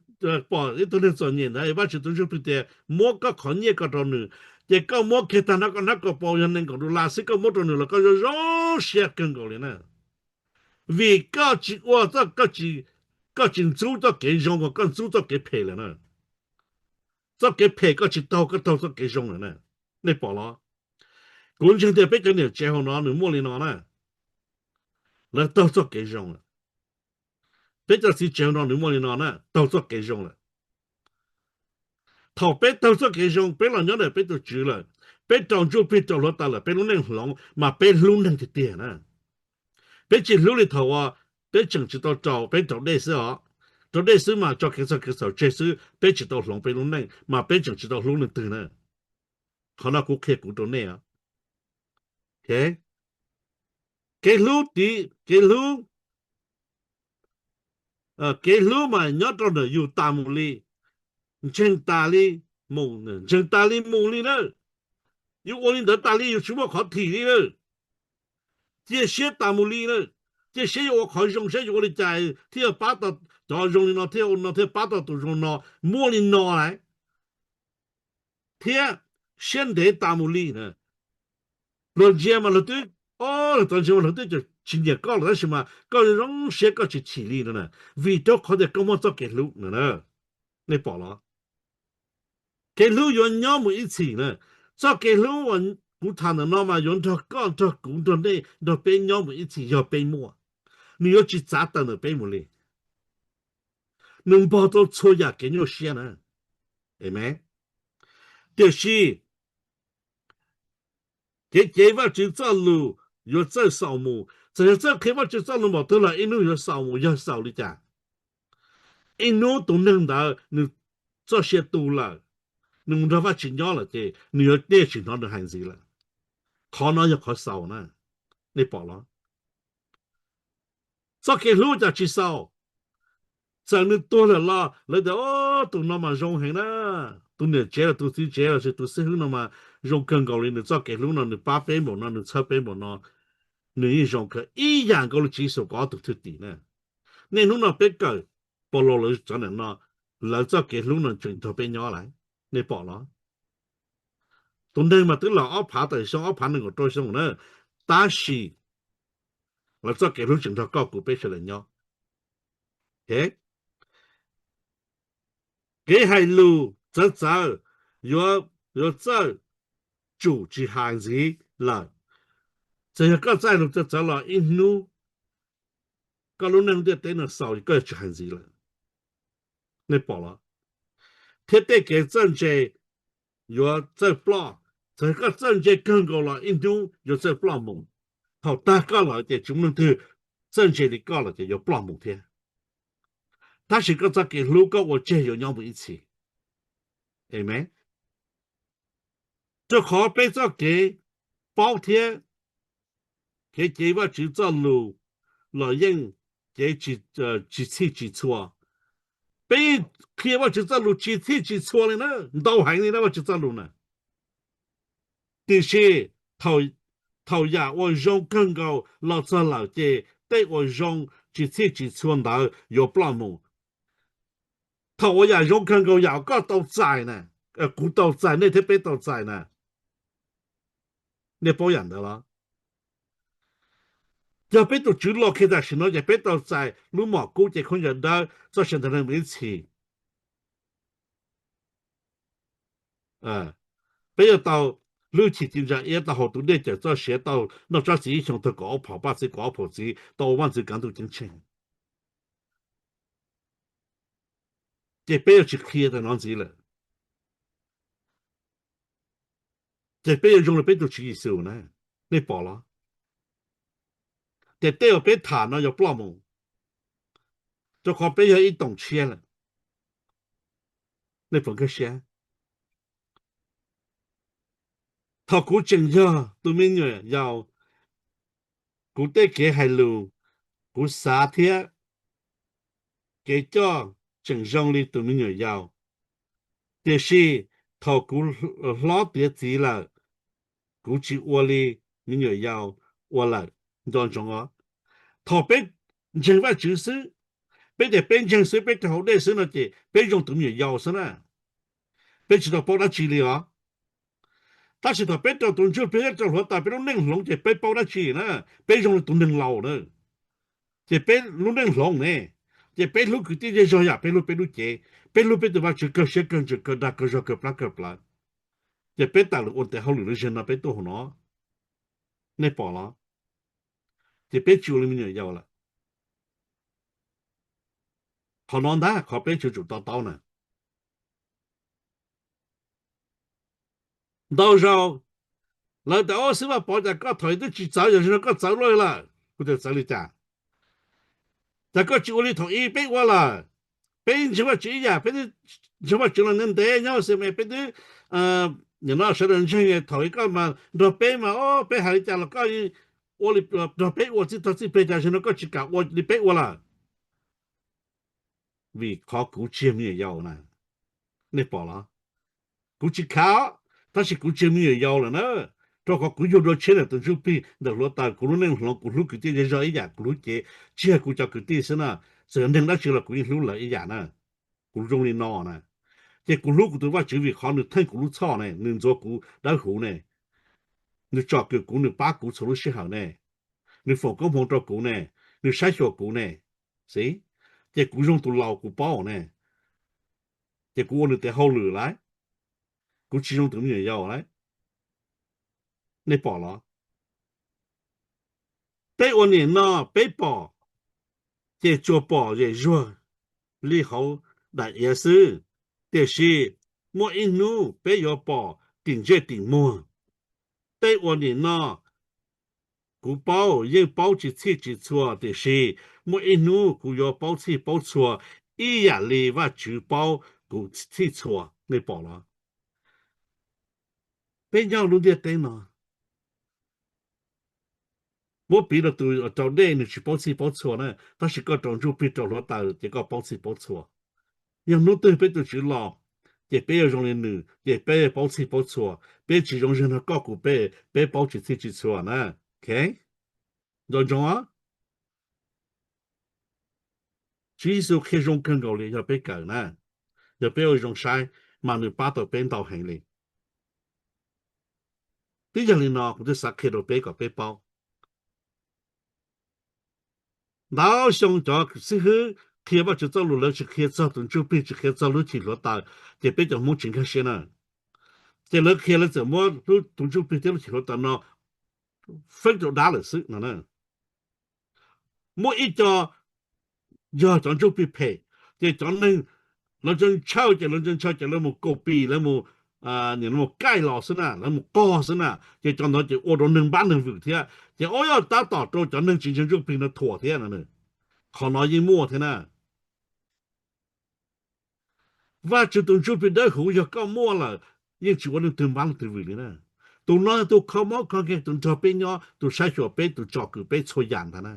pom ib tug neeg txom nyem ntawd, Vajtswv tus Ntsuj Plig tias muab koj qhov nyiaj ko rau nws, ces koj muab kiag tag nrho koj hnab kaus paus yog nees nkaum dollar xwb koj muab rau nws los koj zoo zoo siab kawg nkaus li na. Vim koj tsis ua, koj tsis ntxub txoj kev zoo uas koj ntxub txoj kev phem lawm na. Txoj kev phem koj tsis taug, koj taug txoj kev zoo lawm na. Nej pom los? Kuv ntseeg tias peb cov niam tsev hauv no nws muaj li no na. Lawv taug txoj kev zoo lawm. Peb cov txiv tsev hauv no nws muaj li no na, taug txoj kev zoo lawm. Thaum peb taug txoj kev zoo, peb los nyob ntawm peb tus Tswv lawm, peb rau Ntsuj Plig rau hluav taws lawm, peb lub neej hloov mas peb hlub neeg tiag tiag na. Peb tsis hlub li thaum uas peb tseem tsis tau raus, peb raus dej xwb os. Raus dej xwb mas tso kev txhaum kev txhaum tseg xwb, peb tsis tau hloov peb lub neej mas peb tseem tsis tau hlub leej twg na. Qhov no kuv qhia kuv rau nej. Kev hlub, kev hlub, kev hlub mas nyob rau ntawm yus tas mus li, ntseeg tas li mus, ntseeg tas li mus li na. Yus ua li ntawd tas li yus tsis muaj qhov thim li na. Cia siab tas mus li na. Cia siab yuav ua qhov zoo saib yuav ua li cas thiaj pab tau cov zoo li no, thiaj ua no thiaj pab tau tus zoo no, muaj li no lawm. Thiab siab ntev tas mus li na. Luag ntsia mas luag twb, o, luag txawm ntsia mas luag twb tsis nyiam koj lawm tab sis mas koj zoo siab koj tsis chim li no na, vim rau qhov tias koj muaj txoj kev hlub no na. Nej pom los? Kev hlub yuav nyob mus ib txhis na. Txoj kev hlub uas kuv tham ntawm no mas yuav nrog koj, nrog kuv, nrog nej, nrog peb nyob mus ib txhis yog peb muaj. Nws yuav tsis txav tawm ntawm peb mus li. Nws npog tau txhua yam kev nyuaj siab na. Amen. Tiam sis kev cev Vajtswv txoj lus yuav txawj xaus mus. Txawm yog txawj qhia Vajtswv txoj lus npaum twg los ib hnub yuav xaus mus. Yog xaus li cas? Ib hnub tus neeg ntawd nws txoj sia tu lawm, nws mus nrog Vajtswv nyob lawm ces nws yuav, nej tsis hnov nws hais ntxiv lawm. Qhov no yog qhov xaus na. Nej pom los? Txoj kev hlub cas tsis xaus? Txawm nws tuag lawm los lawv tias, o, tus no mas zoo heev na, tus niam tsev los tus txiv tsev los sis tus xib hwb no mas zoo kawg nkaus li, nws txoj kev hlub no nws pab peb npaum no, nws txhawb peb npaum no, nws yeej zoo kawg ib yam nkaus li Tswv Yexus kaum ob tug thwj tim na. Niaj hnub no peb kawm Paulus lawv cov ntawm no, lawv txoj kev hlub no tseem nrog peb nyob lawm. Nej pom los? Tus neeg mas twb los ob phav tawm xyoo, ob phav nees nkaum rau xyoo na, tab sis lawv txoj kev hlub tseem nrog koj kuv peb sawv daws nyob. Kev hais lus txawv txawv yuav, yuav txawj tsum tsis hais ntxiv lawm. Txawm yog koj txawj hais lus txawv txawv los ib hnub koj lub neej ntiaj teb no xaus koj yuav tsis hais ntxiv lawm. Nej pom los? Thiab tej kev txawj ntse yuav txawj ploj. Txawm koj txawj ntse kawg nkaus los ib hnub yuav txawj ploj mus. Thaum tag koj lawm ces tsis muaj leej twg txawj ntse li koj lawm ces yuav ploj mus thiab. Tab sis koj txoj kev hlub koj ua tseg yuav nyob mus ib txhis. Amen. Rau qhov peb txoj kev paub thiab kev cev Vajtswv txoj lus los yeej cev tsis txhij tsis txhua. Peb yeej qhia Vajtswv txoj lus tsis txhij tsis txhua li na, ntau heev li na Vajtswv txoj lus na. Tiam sis thaum yam uas zoo kawg nkaus los txog lawm ces tej uas zoo tsis txhij tsis txhua ntawd yuav ploj mus. Thaum uas yam zoo kawg nkaus yam uas koj tau txais na, kuv tau txais, nej thiab peb tau txais na, nej paub yam ntawd los? Yog peb tus Tswv los kiag tam sim no ces peb tau txais lub mom kub cev khaub ncaws dawb txoj sia ntawm neeg mus ib txhis. Peb yuav tau hlwb chim ci ntsa iab, tau haus tus dej cawm txoj sia, tau noj tsob txiv ib xyoos tag kaum ob phaum paj txiv kaum ob phaum txiv, tau ua vaj ntxwv kav ntuj ceeb tsheej. Ces peb yuav tsis qhia tam no ntxiv lawm. Ces peb yuav zoo li peb tus Tswv Yexus na. Nej pom los? ces tej uas peb tham no yuav ploj mus, rau qhov peb yog ib toom tshiab lawm. Nej puas nkag siab? Thaum kuv tseem yog tus me nyuam yaus, kuv tej kev hais lus, kuv xav thiab kev coj tseem zoo li tus me nyuam yaus. Tiam sis thaum kuv hlob tiav txiv lawm, kuv tsis ua li me nyuam yaus ua lawm. Nco ntsoov os, thaum peb ntseeg Vajtswv xwb, peb tias peb ntseeg xwb, peb raug haus dej xwb no ces peb zoo tus me nyuam yaus xwb na. Peb tsis tau paub dab tsi li os. Tab sis thaum peb raug tus Ntsuj Plig thiab raug hluav taws, peb lub neej hloov ces peb paub dab tsi na, peb zoo li tus neeg laus na. Ces peb lub neej hloov ne, ces peb hlub kwv tij zej zog yam peb hlub peb lub cev, peb hlub peb tus Vajtswv kawg siab kawg ntsws kawg dag kawg zog kawg plab kawg plawv. Ces peb tawm los ua tes hauj lwm lub zeeg no peb tuaj hauv no, nej pom los? Ces peb tsis ua li me nyuam yaus lawm. Qhov no ntag qhov peb tsum tsum to taub na. Ntau zaus lawv tias, Au, xib hwb Vaj Pov, cas koj thaum ub twb tsis txawv, yog zaum no koj txawv luaj lawm? Kuv tias, Txawv li cas? Cas koj tsis ua li thaum ub peb ua lawm? Peb ntseeg Vajtswv ib yam, peb twb ntseeg Vajtswv los ntev ntev nyob xwb mas peb twb, nim no sawv daws ntseeg, thaum ub koj mas nrog peb mas, o, peb hais li cas los koj ua li, nrog peb ua txij tog txij pleg, cas zaum no koj tsis kam ua li peb ua lawm? Vim qhov kuv tsis yog me nyuam yaus na. Nej pom los? Kuv tsis khav, tab sis kuv tsis yog me nyuam yaus lawm na. Rau qhov kuv yug dua tshiab ntawm tus Ntsuj Plig ntawm hluav taws, kuv lub neej hloov, kuv hlub kwv tij zej zog ib yam, kuv lub cev, tsis yog kuv cov kwv tij xwb na, txawm yog neeg dab tsi los kuv yeej hlub lawv ib yam na. Kuv zoo li no na. Ces kuv hlub kuv tus Vajtswv vim qhov nws theej kuv lub txhoj ne, nws ntxuav kuv dawb huv ne, nws tsom kwm kuv, nws pab kuv txhua lub sij hawm ne, nws foom koob hmoov rau kuv ne, nws saib xyuas kuv ne. Xib, ces kuv zoo tus laus kuv paub ne, ces kuv ua nws tes hauj lwm lauj, kuv tsis zoo tus me nyuam yaus lauj. Nej pom los? Peb ua nim no peb pom, ces tsuas pom zem zuag li hauv daim iav xwb, tiam sis muaj ib hnub peb yuav pom tim ntsej tim muag. Tej uas nim no kuv paub yeej paub tsis txhij tsis txhua, tiam sis muaj ib hnub kuv yuav paub txhij paub txhua ib yam li Vajtswv paub kuv txhij txhua. Nej pom los? Peb nyob lub ntiaj teb no, muab piv rau tus rau dej nws tsis paub txhij paub txhua na, tab sis koj rau ntsuj plig rau hluav taws ces koj paub txhij paub txhua. Yog hnub twg peb tus Tswv los, ces peb yuav zoo li nws, ces peb paub txhij paub txhua. Peb tsis zoo zeeg nrog koj kuv peb, peb paub tsis txhij tsis txhua na. Ok, nco ntsoov os. Tswv Yexus qhia zoo kawg nkaus li, yog peb kawm na, yog peb ua zoo saib, mas nws pab tau peb ntau heev li. Twb yog li no kuv twb xav qhia rau peb kom peb paub. Ntau xyoo cov xib hwb qhia Vajtswv txoj lus lawv tsis qhia txog tus ntsuj plig, tsis qhia txog lub chim hluav taws, ces peb cov Hmoob tsis nkag siab na. Ces lawv qhia lawv txawm muab tus ntsuj plig thiab lub chim hluav taws no feeb rau dab lawm xwb no na. Muaj ib co yog cov ntsuj plig phem, ces cov neeg lawv ntshaw ces lawv ntshaw ces lawv mus copy, lawv mus, mus kaij los xwb na, lawv mus qog xwb na, ces cov ntawd ces ua rau neeg npab neeg vwm thiab, ces ua tab tom rau cov neeg tsis ntseeg ntsuj plig no thuam thiab no. Qhov no yeej muaj thiab na. Vajtswv tus ntsuj plig dawb huv yog koj muaj lawm, yeej tsis ua leej twg npab leej twg vwm li na. Tus no tus kho mob kho nkeeg, tus nrog peb nyob, tus saib xyuas peb, tus tsom kwm peb txhua yam ntag na.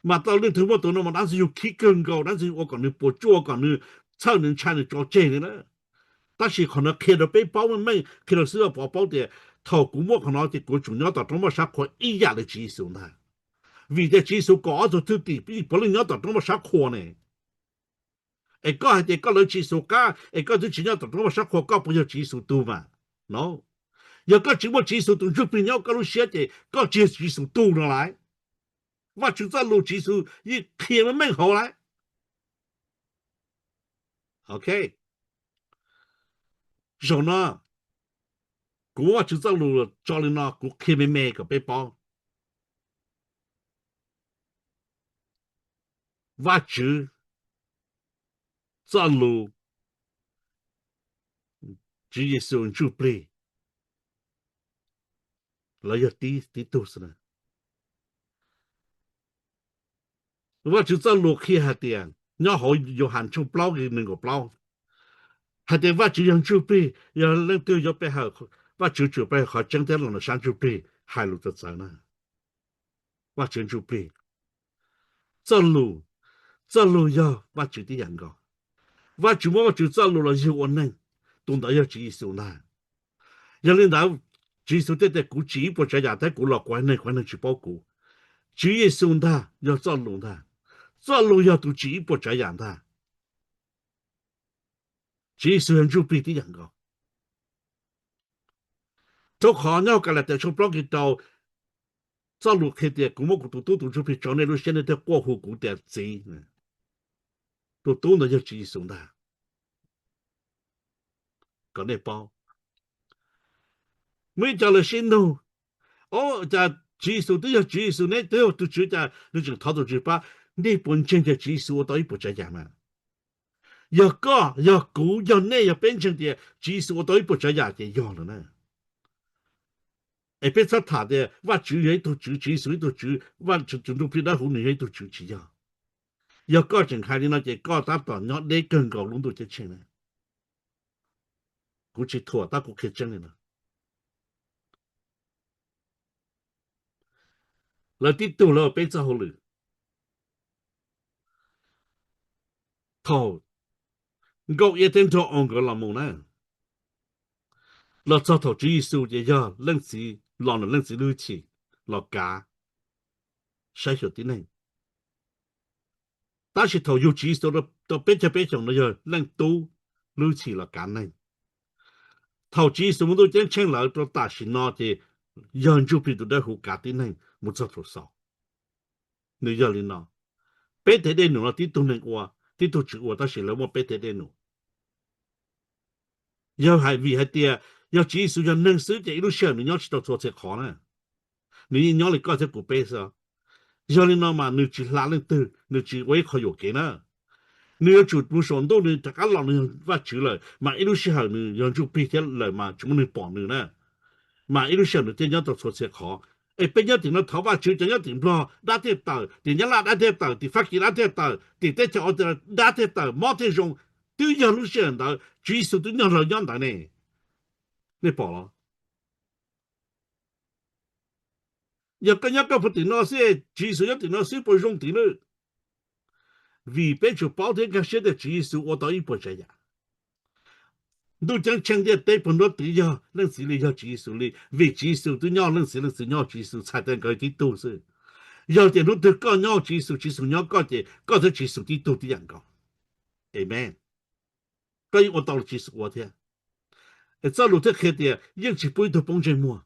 Mas tau leej twg muaj tus no mas dab ntxwg nyoog khib kawg nkaus, dab ntxwg nyoog ua kom nws puas tsuaj, kom nws txhawj, nws ntshai, nws tso tseg li na. Tab sis qhov no qhia rau peb paub meej meej, qhia rau xib hwb Pov paub tias thaum kuv muaj qhov no ces kuv tsum nyob tom roob paj sab qhua ib yam li Tswv Yexus ntag. Vim tias Tswv Yexus kom ob tug thwj tim puav leej nyob tom roob paj sab qhua ne. Es koj hais tias koj lawv Tswv Yexus qab es koj twb tsis nyob tom roob paj sab qhua, koj puas yog Tswv Yexus tug mas? No. Yog koj tsis muaj Tswv Yexus tus ntsuj plig nyob koj lub siab ces koj tsis yog Tswv Yexus tug no lauj. Vajtswv txoj lus Tswv Yexus yeej qhia meej meej hauv lauj. Ok. Zaum no kuv muab Vajtswv txoj lus tso li no, kuv qhia me me kom peb paub. Vajtswv txoj lus, Tswv Yexus ntsuj plig, Lawv yog tib tib tug xwb na. Vajtswv txoj lus qhia hais tias, nyob hauv Yauhas tshooj plaub nqe nees nkaum plaub, hais tias Vajtswv yog ntsuj plig, yog leej twg yuav pe hawm Vajtswv, tsuas pe hawm qhov tseeb thiab los ntawm sab ntsuj plig, hais lus txawv txawv na. Vajtswv ntsuj plig. Txoj lus, txoj lus yog Vajtswv tib yam nkaus. Vajtswv muab Vajtswv txoj lus los yug ua neeg, tus ntawd yog Tswv Yexus ntag. Yog li ntawd, Tswv Yexus thiaj tias kuv tsim ib puas tsav yam thiab kuv los kuv haiv neeg, kuv haiv neeg tsis paub kuv. Tswv Yexus ntag yog txoj lus ntag. Txoj lus yog tus tsim ib puas tsav yam ntag. Tswv Yexus yog ntsuj plig tib yam nkaus. Rau qhov nyob hauv Kalatias tshooj plaub nqe rau, txoj lus qhia tias kuv muab kuv tus tub tus ntsuj plig tso nej lub siab, nej thiaj quaj hu kuv tias Txiv. Tus tub ntawd yog Tswv Yexus ntag. Kom nej paub, muaj ib co lawv sib nug, o, cas Tswv Yexus twb yog Tswv Yexus, neb twb yog tus Tswv, cas nws tseem thov tus Tswv pab? Nej puas ntseeg tias Tswv Yexus ua tau ib puas tsav yam mas? Yog koj, yog kuv, yog nej, yog peb ntseeg tias Tswv Yexus ua tau ib puas tsav yam ces yog lawm na. Es peb txhob tham tias Vajtswv yog ib tug Tswv, Tswv Yexus ib tug Tswv, Vajtswv tus ntsuj plig dawb huv nws yog ib tug Tswv, tsis yog. Yog koj tseem hais li no ces koj tab tom nyob deb kawg nkaus lub ntuj ceeb tsheej na. Kuv tsis thuam, tab kuv qhia tseeb li no. Lawv tib tug lawv ua peb txoj hauj lwm. Thaum Nkauj Iab thiab Nraug Oo nkawd los mus na, los txog thaum Tswv Yexus ces yog Leej Txiv, los ntawm Leej Txiv lub hwj chim los kav saib xyuas tib neeg. Tab sis thaum yug Tswv Yexus rau peb caug peb xyoos no yog Leej Tub lub hwj chim los kav neeg. Thaum Tswv Yexus mus ntuj ceeb tsheej lawm rau tam sim no ces yog ntsuj plig tus dawb huv kav tib neeg mus txog thaum xaus. Nws yog li no, peb tes dej num no tib tug neeg ua, tib tug tswv ua, tab sis lawv muaj peb tes dej num. Yog hais vim hais tias yog Tswv Yexus yog neeg xwb ces ib lub sij hawm nws nyob tsis tau txhua txhia qhov na. Nws yeej nyob li koj thiab kuv peb xwb. Yog li no mas nws tsis hla leej twg, nws tsis ua ib qho yuam kev na. Nws yuav tsum mus saum ntuj, nws rov qab los nws yog Vajtswv lawm mas ib lub sij hawm nws yog ntsuj plig thiab lawm mas tsis muaj neeg pom nws na. Mas ib lub sij hawm nws thiaj nyob tau txhua txhia qhov. Es peb nyob tim no thov Vajtswv, cov nyob tim Nplog dab thiaj tawm, tim Nyab Laj dab thiaj tawm, tim Fab Kis dab thiaj tawm, tim teb chaws Australia dab thiaj tawm, mob thiaj zoo. Twb yog lub sij hawm ntawd Tswv Yexus twb nyob, lawv nyob ntawd ne. Nej pom los? Yog koj nyob koj puag tim no xwb, Tswv Yexus nyob tim no xwb puas zoo tim lawm? Vim peb tsum paub thiab nkag siab tias Tswv Yexus ua tau ib puas tsav yam. Ntuj ceeb tsheej ntiaj teb puag nruab twg yog Leej Txiv li, yog Tswv Yexus li, vim Tswv Yexus twb nyob Leej Txiv, Leej Txiv nyob Tswv Yexus, txhais tau nkawd tib tug xwb. Yog tias hnub twg koj nyob Tswv Yexus, Tswv Yexus nyob koj ces koj thiab Tswv Yexus tib tug tib yam nkaus. Amen. Koj yeej ua tau li Tswv Yexus ua thiab. Es txoj lus thiaj qhia tias yeej tsis pub ib tug poob ntsej muag.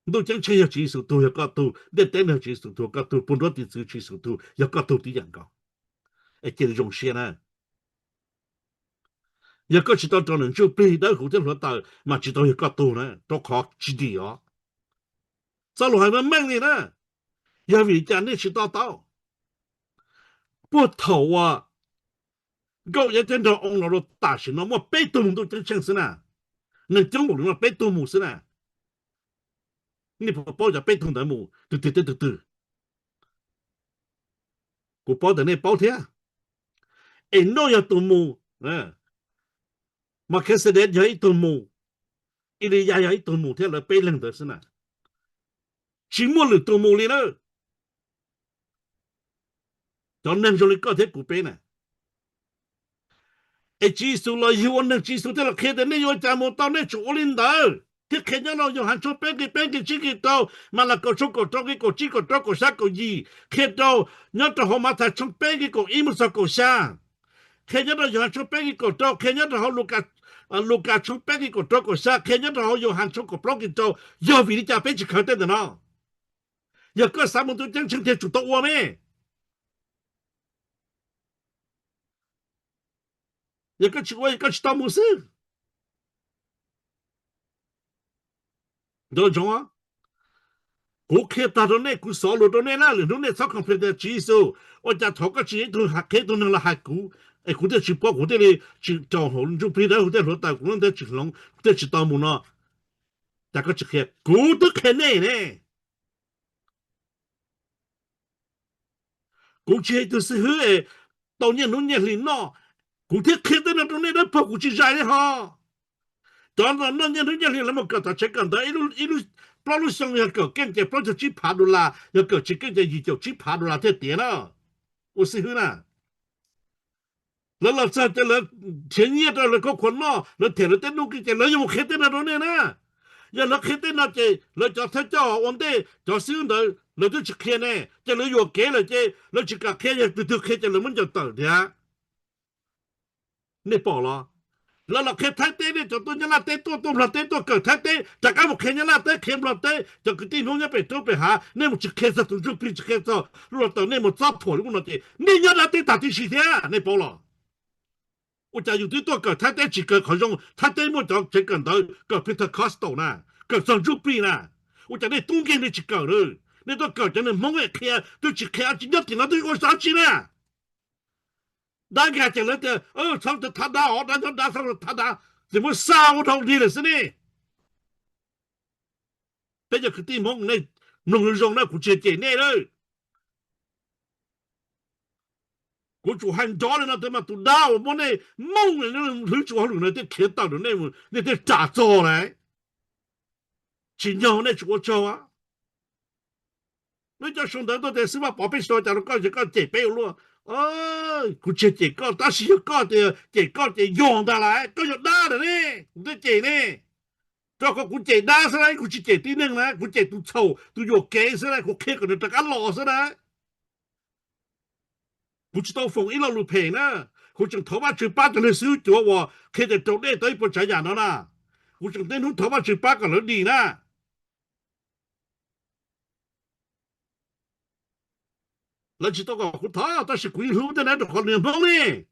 Ntuj ceeb tsheej yog Tswv Yexus tug, yog koj tug, ntiaj teb no Tswv Yexus tug, koj tug, puag nruab tiv txwv Tswv Yexus tug, yog koj tug tib yam nkaus. Es cia li zoo siab na. Yog koj tsis tau raug nws ntsuj plig dawb huv thiab hluav taws mas tsis tau yog koj tug na, rau qhov tsis dim os. Txoj lus hais meej meej li na, yog vim li cas nej tsis to taub? Puag thaum uas Nkauj Iab thiab Nraug Oo los rau tam sim no muaj peb tug mus ntuj ceeb tsheej xwb na. Neeg coob npaum li no peb tug mus xwb na. Nej puas paub cov peb tug ntawd mus tus twg thiab tus twg? Kuv paub tias nej paub thiab. Enauj yog tus mus, Makhexedes yog ib tug mus, Eliyas yog ib tug mus thiab, lawv peb leeg ntawd xwb na. Tsis muaj lwm tus mus li na. Cov neeg zoo li koj thiab kuv peb na. Es Tswv Yexus los yug ua neeg, Tswv Yexus thiaj los qhia tias nej yuav ua cas mus tau, nej tsum ua li ntawd. Thiab qhia nyob rau Yauhas tshooj peb nqe peb nqe tsib nqe rau, Malakaus tshooj kaum rau nqe kaum tsib kaum rau kaum xya kaum yim, qhia rau nyob rau hauv Mathais tshooj peb nqe kaum ib mus txog kaum xya, qhia nyob rau Yauhas tshooj peb nqe kaum rau, qhia nyob rau hauv Lukas tshooj peb nqe kaum rau kaum xya, qhia nyob rau hauv Yauhas tshooj kaum plaub nqe rau. Yog vim li cas peb tsis khaws tej ntawm no? Yog koj xav mus ntuj ceeb tsheej tiag tsum tau ua me. Yog koj tsis ua, koj tsis tau mus xwb. Nco ntsoov, kuv qhia tag rau nej, kuv xov lus rau nej na, lwm hnub nej txhob complain tias Tswv Yexus, ua cas thaum koj tsis yog ib tug qhia tus neeg los hais kuv, Es kuv thiaj tsis paub, kuv thiaj li tsis rau hauv ntsuj plig dawb, kuv thiaj hluav taws, kuv lub ntiaj tsis hloov, kuv thiaj tsis tau mus no. Cas koj tsis qhia? Kuv twb qhia nej ne. Kuv tsis yog ib tug xib hwb es tau nyiaj hnub nyiaj hli noj, kuv thiaj qhia tej no rau nej dawb paug, kuv tsis zais nej ho. Cov noj nyiaj hnub nyiaj hli lawv mus kawm tom tsev kawm ntawv ib lub, plaub lub xyoo yog kawm keej ces plaub caug tsib phav dollar, yog kawm tsis keej ces yim caum tsib phav dollar thiaj tiav na. Ua xib hwb na, lawv los txog ces lawv nrhiav nyiaj rau lawv khov kho noj, lawv them lawv tej nuj nqi ces lawv yuav mus qhia tej no rau nej na. Yog lawv qhia tej no ces lawv cov thawj coj ua ntej, cov xib hwb ntawd lawv twb tsis qhia ne, ces lawv yuam kev lawm ces lawv tsis kam qhia, yog tus twg qhia ces lawv muab ncaws tawm tiag. Nej pom los? Lawv los qhia Thaib teb, nej cov tuaj Nyab Laj teb tuaj, tuaj Nplog teb tuaj kawm Thaib teb, rov qab mus qhia Nyab Laj teb, qhia Nplog teb, cov kwv tij Hmoob nyob pem roob pem hav, nej mus tsis qhia txog tus ntsuj plig, tsis qhia txog lub los tawm, nej mus txob thuam li ub no ces nej nyob dab teb tag tib si thiab, nej paub los? Ua cas yus twb tuaj kawm Thaib teb tsis kawm qhov zoo, Thaib teb muaj cov tsev kawm ntawv kawm Pentecostal na, kawm txog ntsuj plig na, ua cas nej tub nkeeg nej tsis kawm na? Nej tuaj kawm cov neeg Hmoob qhia twb tsis qhia dab tsi, nyob tim no twb ua dab tsi na? Dab nkag ces lawv tias txhob thab dab os, dab nyob dab, txhob thab dab, ces muab xa ua dhau dig lawm xwb ne. Peb cov kwv tij Hmoob, nej mloog zoo zoo na, kuv tsis cem nej lawm. Kuv tsum hais nrov li no tias mas tus dab uas muab nej mooj hlwb tsis ua hauj lwm no thiaj khiav tawm rau nej, nej thiaj ram txog lawm. Tsim nyog nej tsis ua tsaug. Lub cov sau ntawv tuaj tias Xib Vaj Pov peb tsis tau cas rau koj ces koj cem peb ua luaj. Kuv tsis cem koj, tab sis yog koj tias cem koj ces yog ntag lauj, koj yog dab lawm ne, kuv twb cem ne. Rau qhov kuv cem dab xwb na, kuv tsis cem tib neeg na, kuv cem tus txhaum tus yuam kev xwb na, kuv qhia kom nws rov qab los xwb na. Kuv tsis tau foom ib lo lus phem na, kuv tseem thov Vajtswv pab cov neeg xib hwb cuav uas qhia tias rau dej tau ib puas tsav yam no na. Kuv tseem niaj hnub thov Vajtswv pab kom lawv dim na. Lawv tsis tau kom kuv thov, tab sis kuv yeej hlub thiab na, rau qhov nws yog Hmoob ne.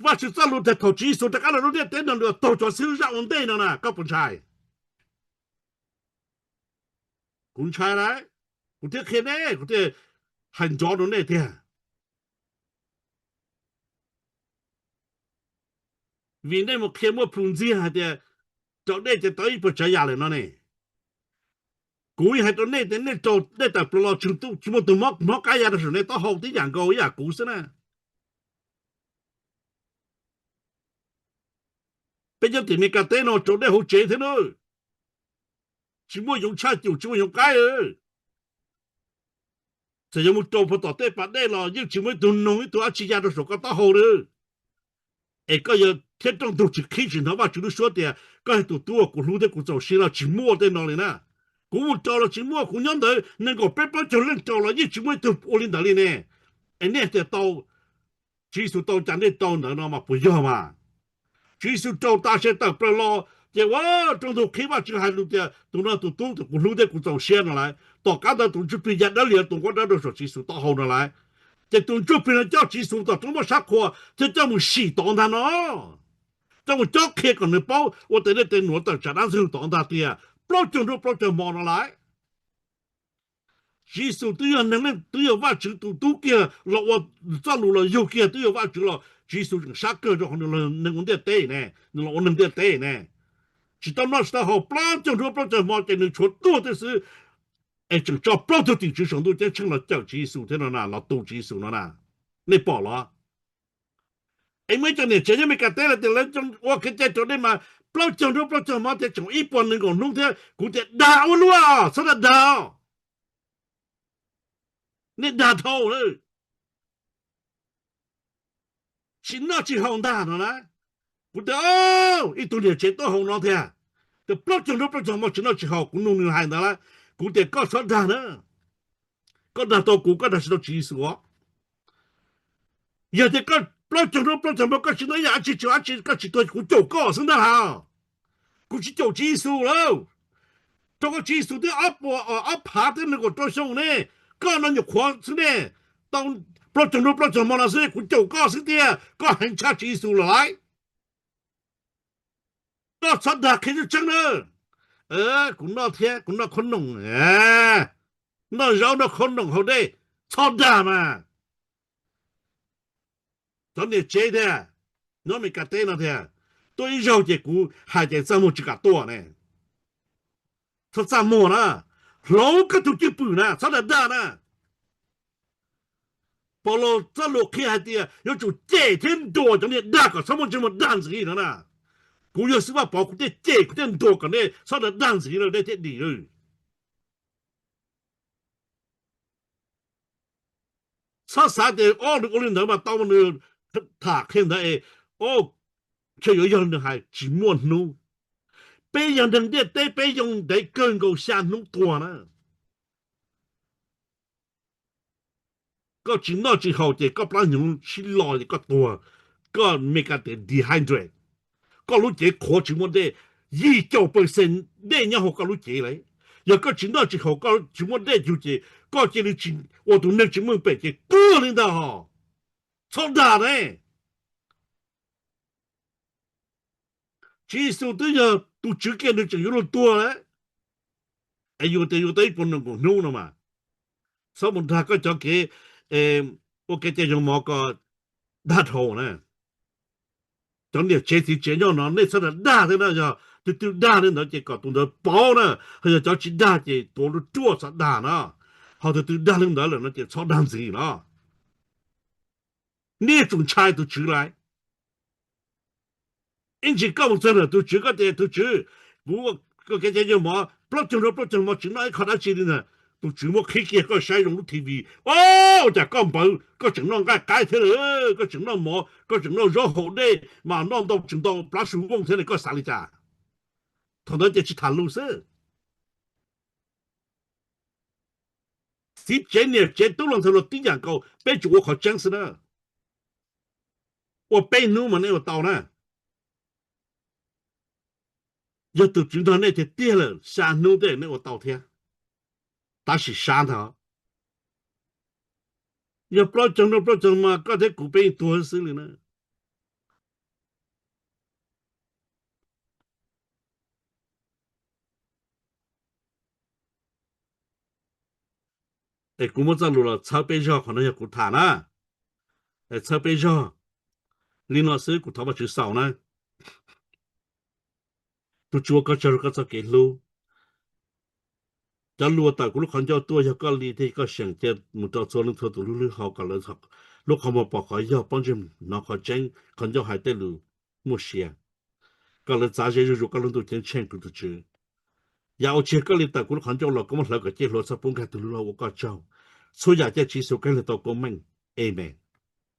Vajtswv txoj lus tias thaum Tswv Yexus rov qab los lub ntiaj teb no nws yuav taug cov xib hwb zaj ua ntej no na, koj puas ntshai? Kuv ntshai lauj, kuv thiaj qhia nej, kuv thiaj hais nrov rau nej tiag. Vim nej mus qhia muaj plhus ntxiag hais tias rau dej ces tau ib puas tsav yam lawm no ne. Kuv yeej hais rau nej tias nej rau dej tawm plaws los tsis muaj tus mob qab ya rau saum nej taub hau tib yam nkaus ib yam kuv xwb na. Peb nyob tim Mes Kas teb no rau dej hauv tsev thiab na, tsis muaj yoov tshaj cum, tsis muaj yoov qaib. Txawm yuav mus rau puag tom tej pas dej los yeej tsis muaj ib tug noog ib tug dab tsi ya rau saum koj taub hau li. Es koj yog thiab rooj ntug tsis qhib tsis hnov Vajtswv lub suab tias koj yog tus tub uas kuv hlub thiab kuv txaus siab los tsis muaj tej no li na. Kuv mus rau los tsis muaj, kuv nyob ntawd nees nkaum peb plaub caug leej rau los yeej tsis muaj ib tug ua li ntawd li ne. Es nej tias tau, Tswv Yexus tau cas nej rau ntawd no mas puas yog mas? Tswv Yexus rau tas se tawm plaws los ces ua rooj ntug qhib, Vajtswv hais lus tias tus no tus tub tus kuv hlub thiab kuv txaus siab no lauj. Tom qab ntawd tus ntsuj plig ya dawb lias tus nquab dawb rau saum Tswv Yexus taub hau no lauj. Ces tus ntsuj plig no coj Tswv Yexus tom roob paj sab qhua thiab coj mus sim tod ntag no, coj mus cob qhia kom nws paub ua tes dej tes nuav tawm tsam dab ntxwg tod ntag tias plaub caug nruab plaub caug hmo no lauj. Tswv Yexus twb yog neeg, twb yog Vajtswv tus tub kiag los ua txoj lus los yug kiag twb yog Vajtswv los Tswv Yexus tseem sab kawg rau qhov nws los neeg ua ntiaj teb ne, nws los ua neeg ntiaj teb ne. Tsis tau noj tsis tau haus plaub caug nruab plaub caug hmo ces nws tshuav tuag tej xwb, es tseem tso plaub tug tim tswv saum ntuj ceeb tsheej los cawm Tswv Yexus thiab no na, los tu Tswv Yexus no na. Nej pom los? Es muaj ib co niam tsev nyob Mes Kas teb lawv tias lawv ua kev cai raus dej mas plaub caug nruab plaub caug hmo thiab tseem ib puas nees nkaum hnub thiab, kuv tias dag ua luaj, txhob dag dag. Nej dag dhau lawm. Tsis noj tsis haus ntag no na. Kuv tias ib tug niam tsev tuaj hauv no tiag, tias plaub caug nruab plaub caug hmo tsis noj tsis haus, kuv nug nws hais ntawd lauj. Kuv tias koj txhob dag na, koj dag tau kuv, koj dag tsis tau Tswv Yexus os. Yog tias koj plaub caug nruab plaub caug hmo koj tsis noj ib yam dab tsi, tsis ua dab tsi, koj tsis tuag, kuv caum koj xwb ntag lauj. Kuv tsis caum Tswv Yexus lauj. Rau qhov Tswv Yexus twb ob puas, ob phav thiab nees nkaum rau xyoo ne, koj no nyuam qhuav xwb ne, tau plaub caug nruab plaub caug hmo no xwb, kuv caum koj xwb tiag, koj heev tshaj Tswv Yexus lawm lauj. Koj txhob dag, qhia tseeb tseeb na. Kuv noj thiab, kuv noj qhob noom, noj zaub noj qhob noom haus dej, txhob dag mas. cov niam tsev thiab, nyob Amelikas teb no thiab, tuaj ib zaug ces kuv hais tias txaj muag tsis kam tuaj ne. Txhob txaj muag na, hloov koj tus cwj pwm na, txhob dag dag na. Paulus txoj lus qhia hais tias yuav tsum cem thiab ntuas cov niag dag kom txhob muaj ntsej muag dag ntxiv no na. Kuv yog Xib Fab Pov kuv thiaj cem kuv thiaj ntuas kom nej txhob dag dag ntxiv no nej thiaj dim. Txhob xav tias o nws ua li ntawd mas tau nws tham qhia ntawd es, o, ntshe yuav yog nws hais tsis muaj hnub. Peb yog neeg ntiaj teb peb yoo ntev kawg nkaus xya hnub tuag na. Koj tsis noj tsis haus ces koj plab hnyuv sib lo ces koj tuag, koj Amelikas tias dehydrate. Koj lub cev qhuav tsis muaj dej, yim caum percent dej nyob hauv koj lub cev lawm. Yog koj tsis noj tsis haus koj tsis muaj dej yug ces koj cia li tsis ua tus neeg tsis meej pem ces tuag li ntag hos. Txhob dag ne. Tswv Yexus twb yog tus tswv kiag nws tseem yuav luag tuag lawm. Es yus tias yus tau ib puas nees nkaum hnub no mas, txhob mus dag koj cov kev ua kev cai yoo mov ko dag dhau na. Cov niam tsev txiv tsev nyob no nej txhob dag dag thiab na, yog tus twg dag li ntawd ces kom tus ntawd paub na, ho yog cov tsis dag ces tuav ruaj ruaj txhob dag na, ho tus twg dag li ntawd lawm no ces txhob dag ntxiv no. Nej tsum ntshai tus tswv lawm. Ib ntsis koj mus txog ntawm tus tswv koj tias tus tswv, kuv ua kev cai yoo mov plaub caug rau plaub caug mov tsis noj ib qho dab tsi li ntag, tus tswv muab qhib kiag koj saib zoo lub T V, o, cas koj npawv koj tseem noj nqaij qaib thiab lawm, koj tseem noj mov koj tseem noj zaub haus dej mas noj ntau tseem ntau plab su vooj thiab ne, koj xav li cas? Thaum ntawd ces tsis tham lus xwb. Txiv tsev niam tsev tub hluas ntxhais hluas tib yam nkaus, peb tsuas ua qhov tseeb xwb na. Ua peb hnub mas nej ua tau na. Yog tus tswv nrog nej tiag tiag lawm xya hnub tej nej ua tau thiab. Tab sis sab ntag, yog plaub caug rau plaub caug mas koj thiab kuv peb yeej tuag xwb li na. Es kuv muab txoj lus los txhawb peb zog, qhov no yog kuv tham na. Es txhawb peb zog li no xwb, kuv thov Vajtswv xaus na. Tus Tswv ua koj tsaug rau koj txoj kev hlub. Cov lus tawm kuv lub qhov ncauj tuaj yog koj li thiab koj seem cia mus rau txhua leej txhua tus lub hlwb hau kom lawv lub qhov muag pom qhov yog, pob ntseg hnov qhov tseeb, qhov ncauj hais tej lus muaj sia, kom lawv txav ze zuj zus koj lub ntuj ceeb tsheej kuv tus Tswv. Yam uas tsis yog koj li tawm kuv lub qhov ncauj los koj muab hlawv kom ciaj hluav txhob pub nkag tus hlwb hau, ua koj tsaug. Txhua yam caij Tswv Yexus Kheej lawv tau koob meej. Amees.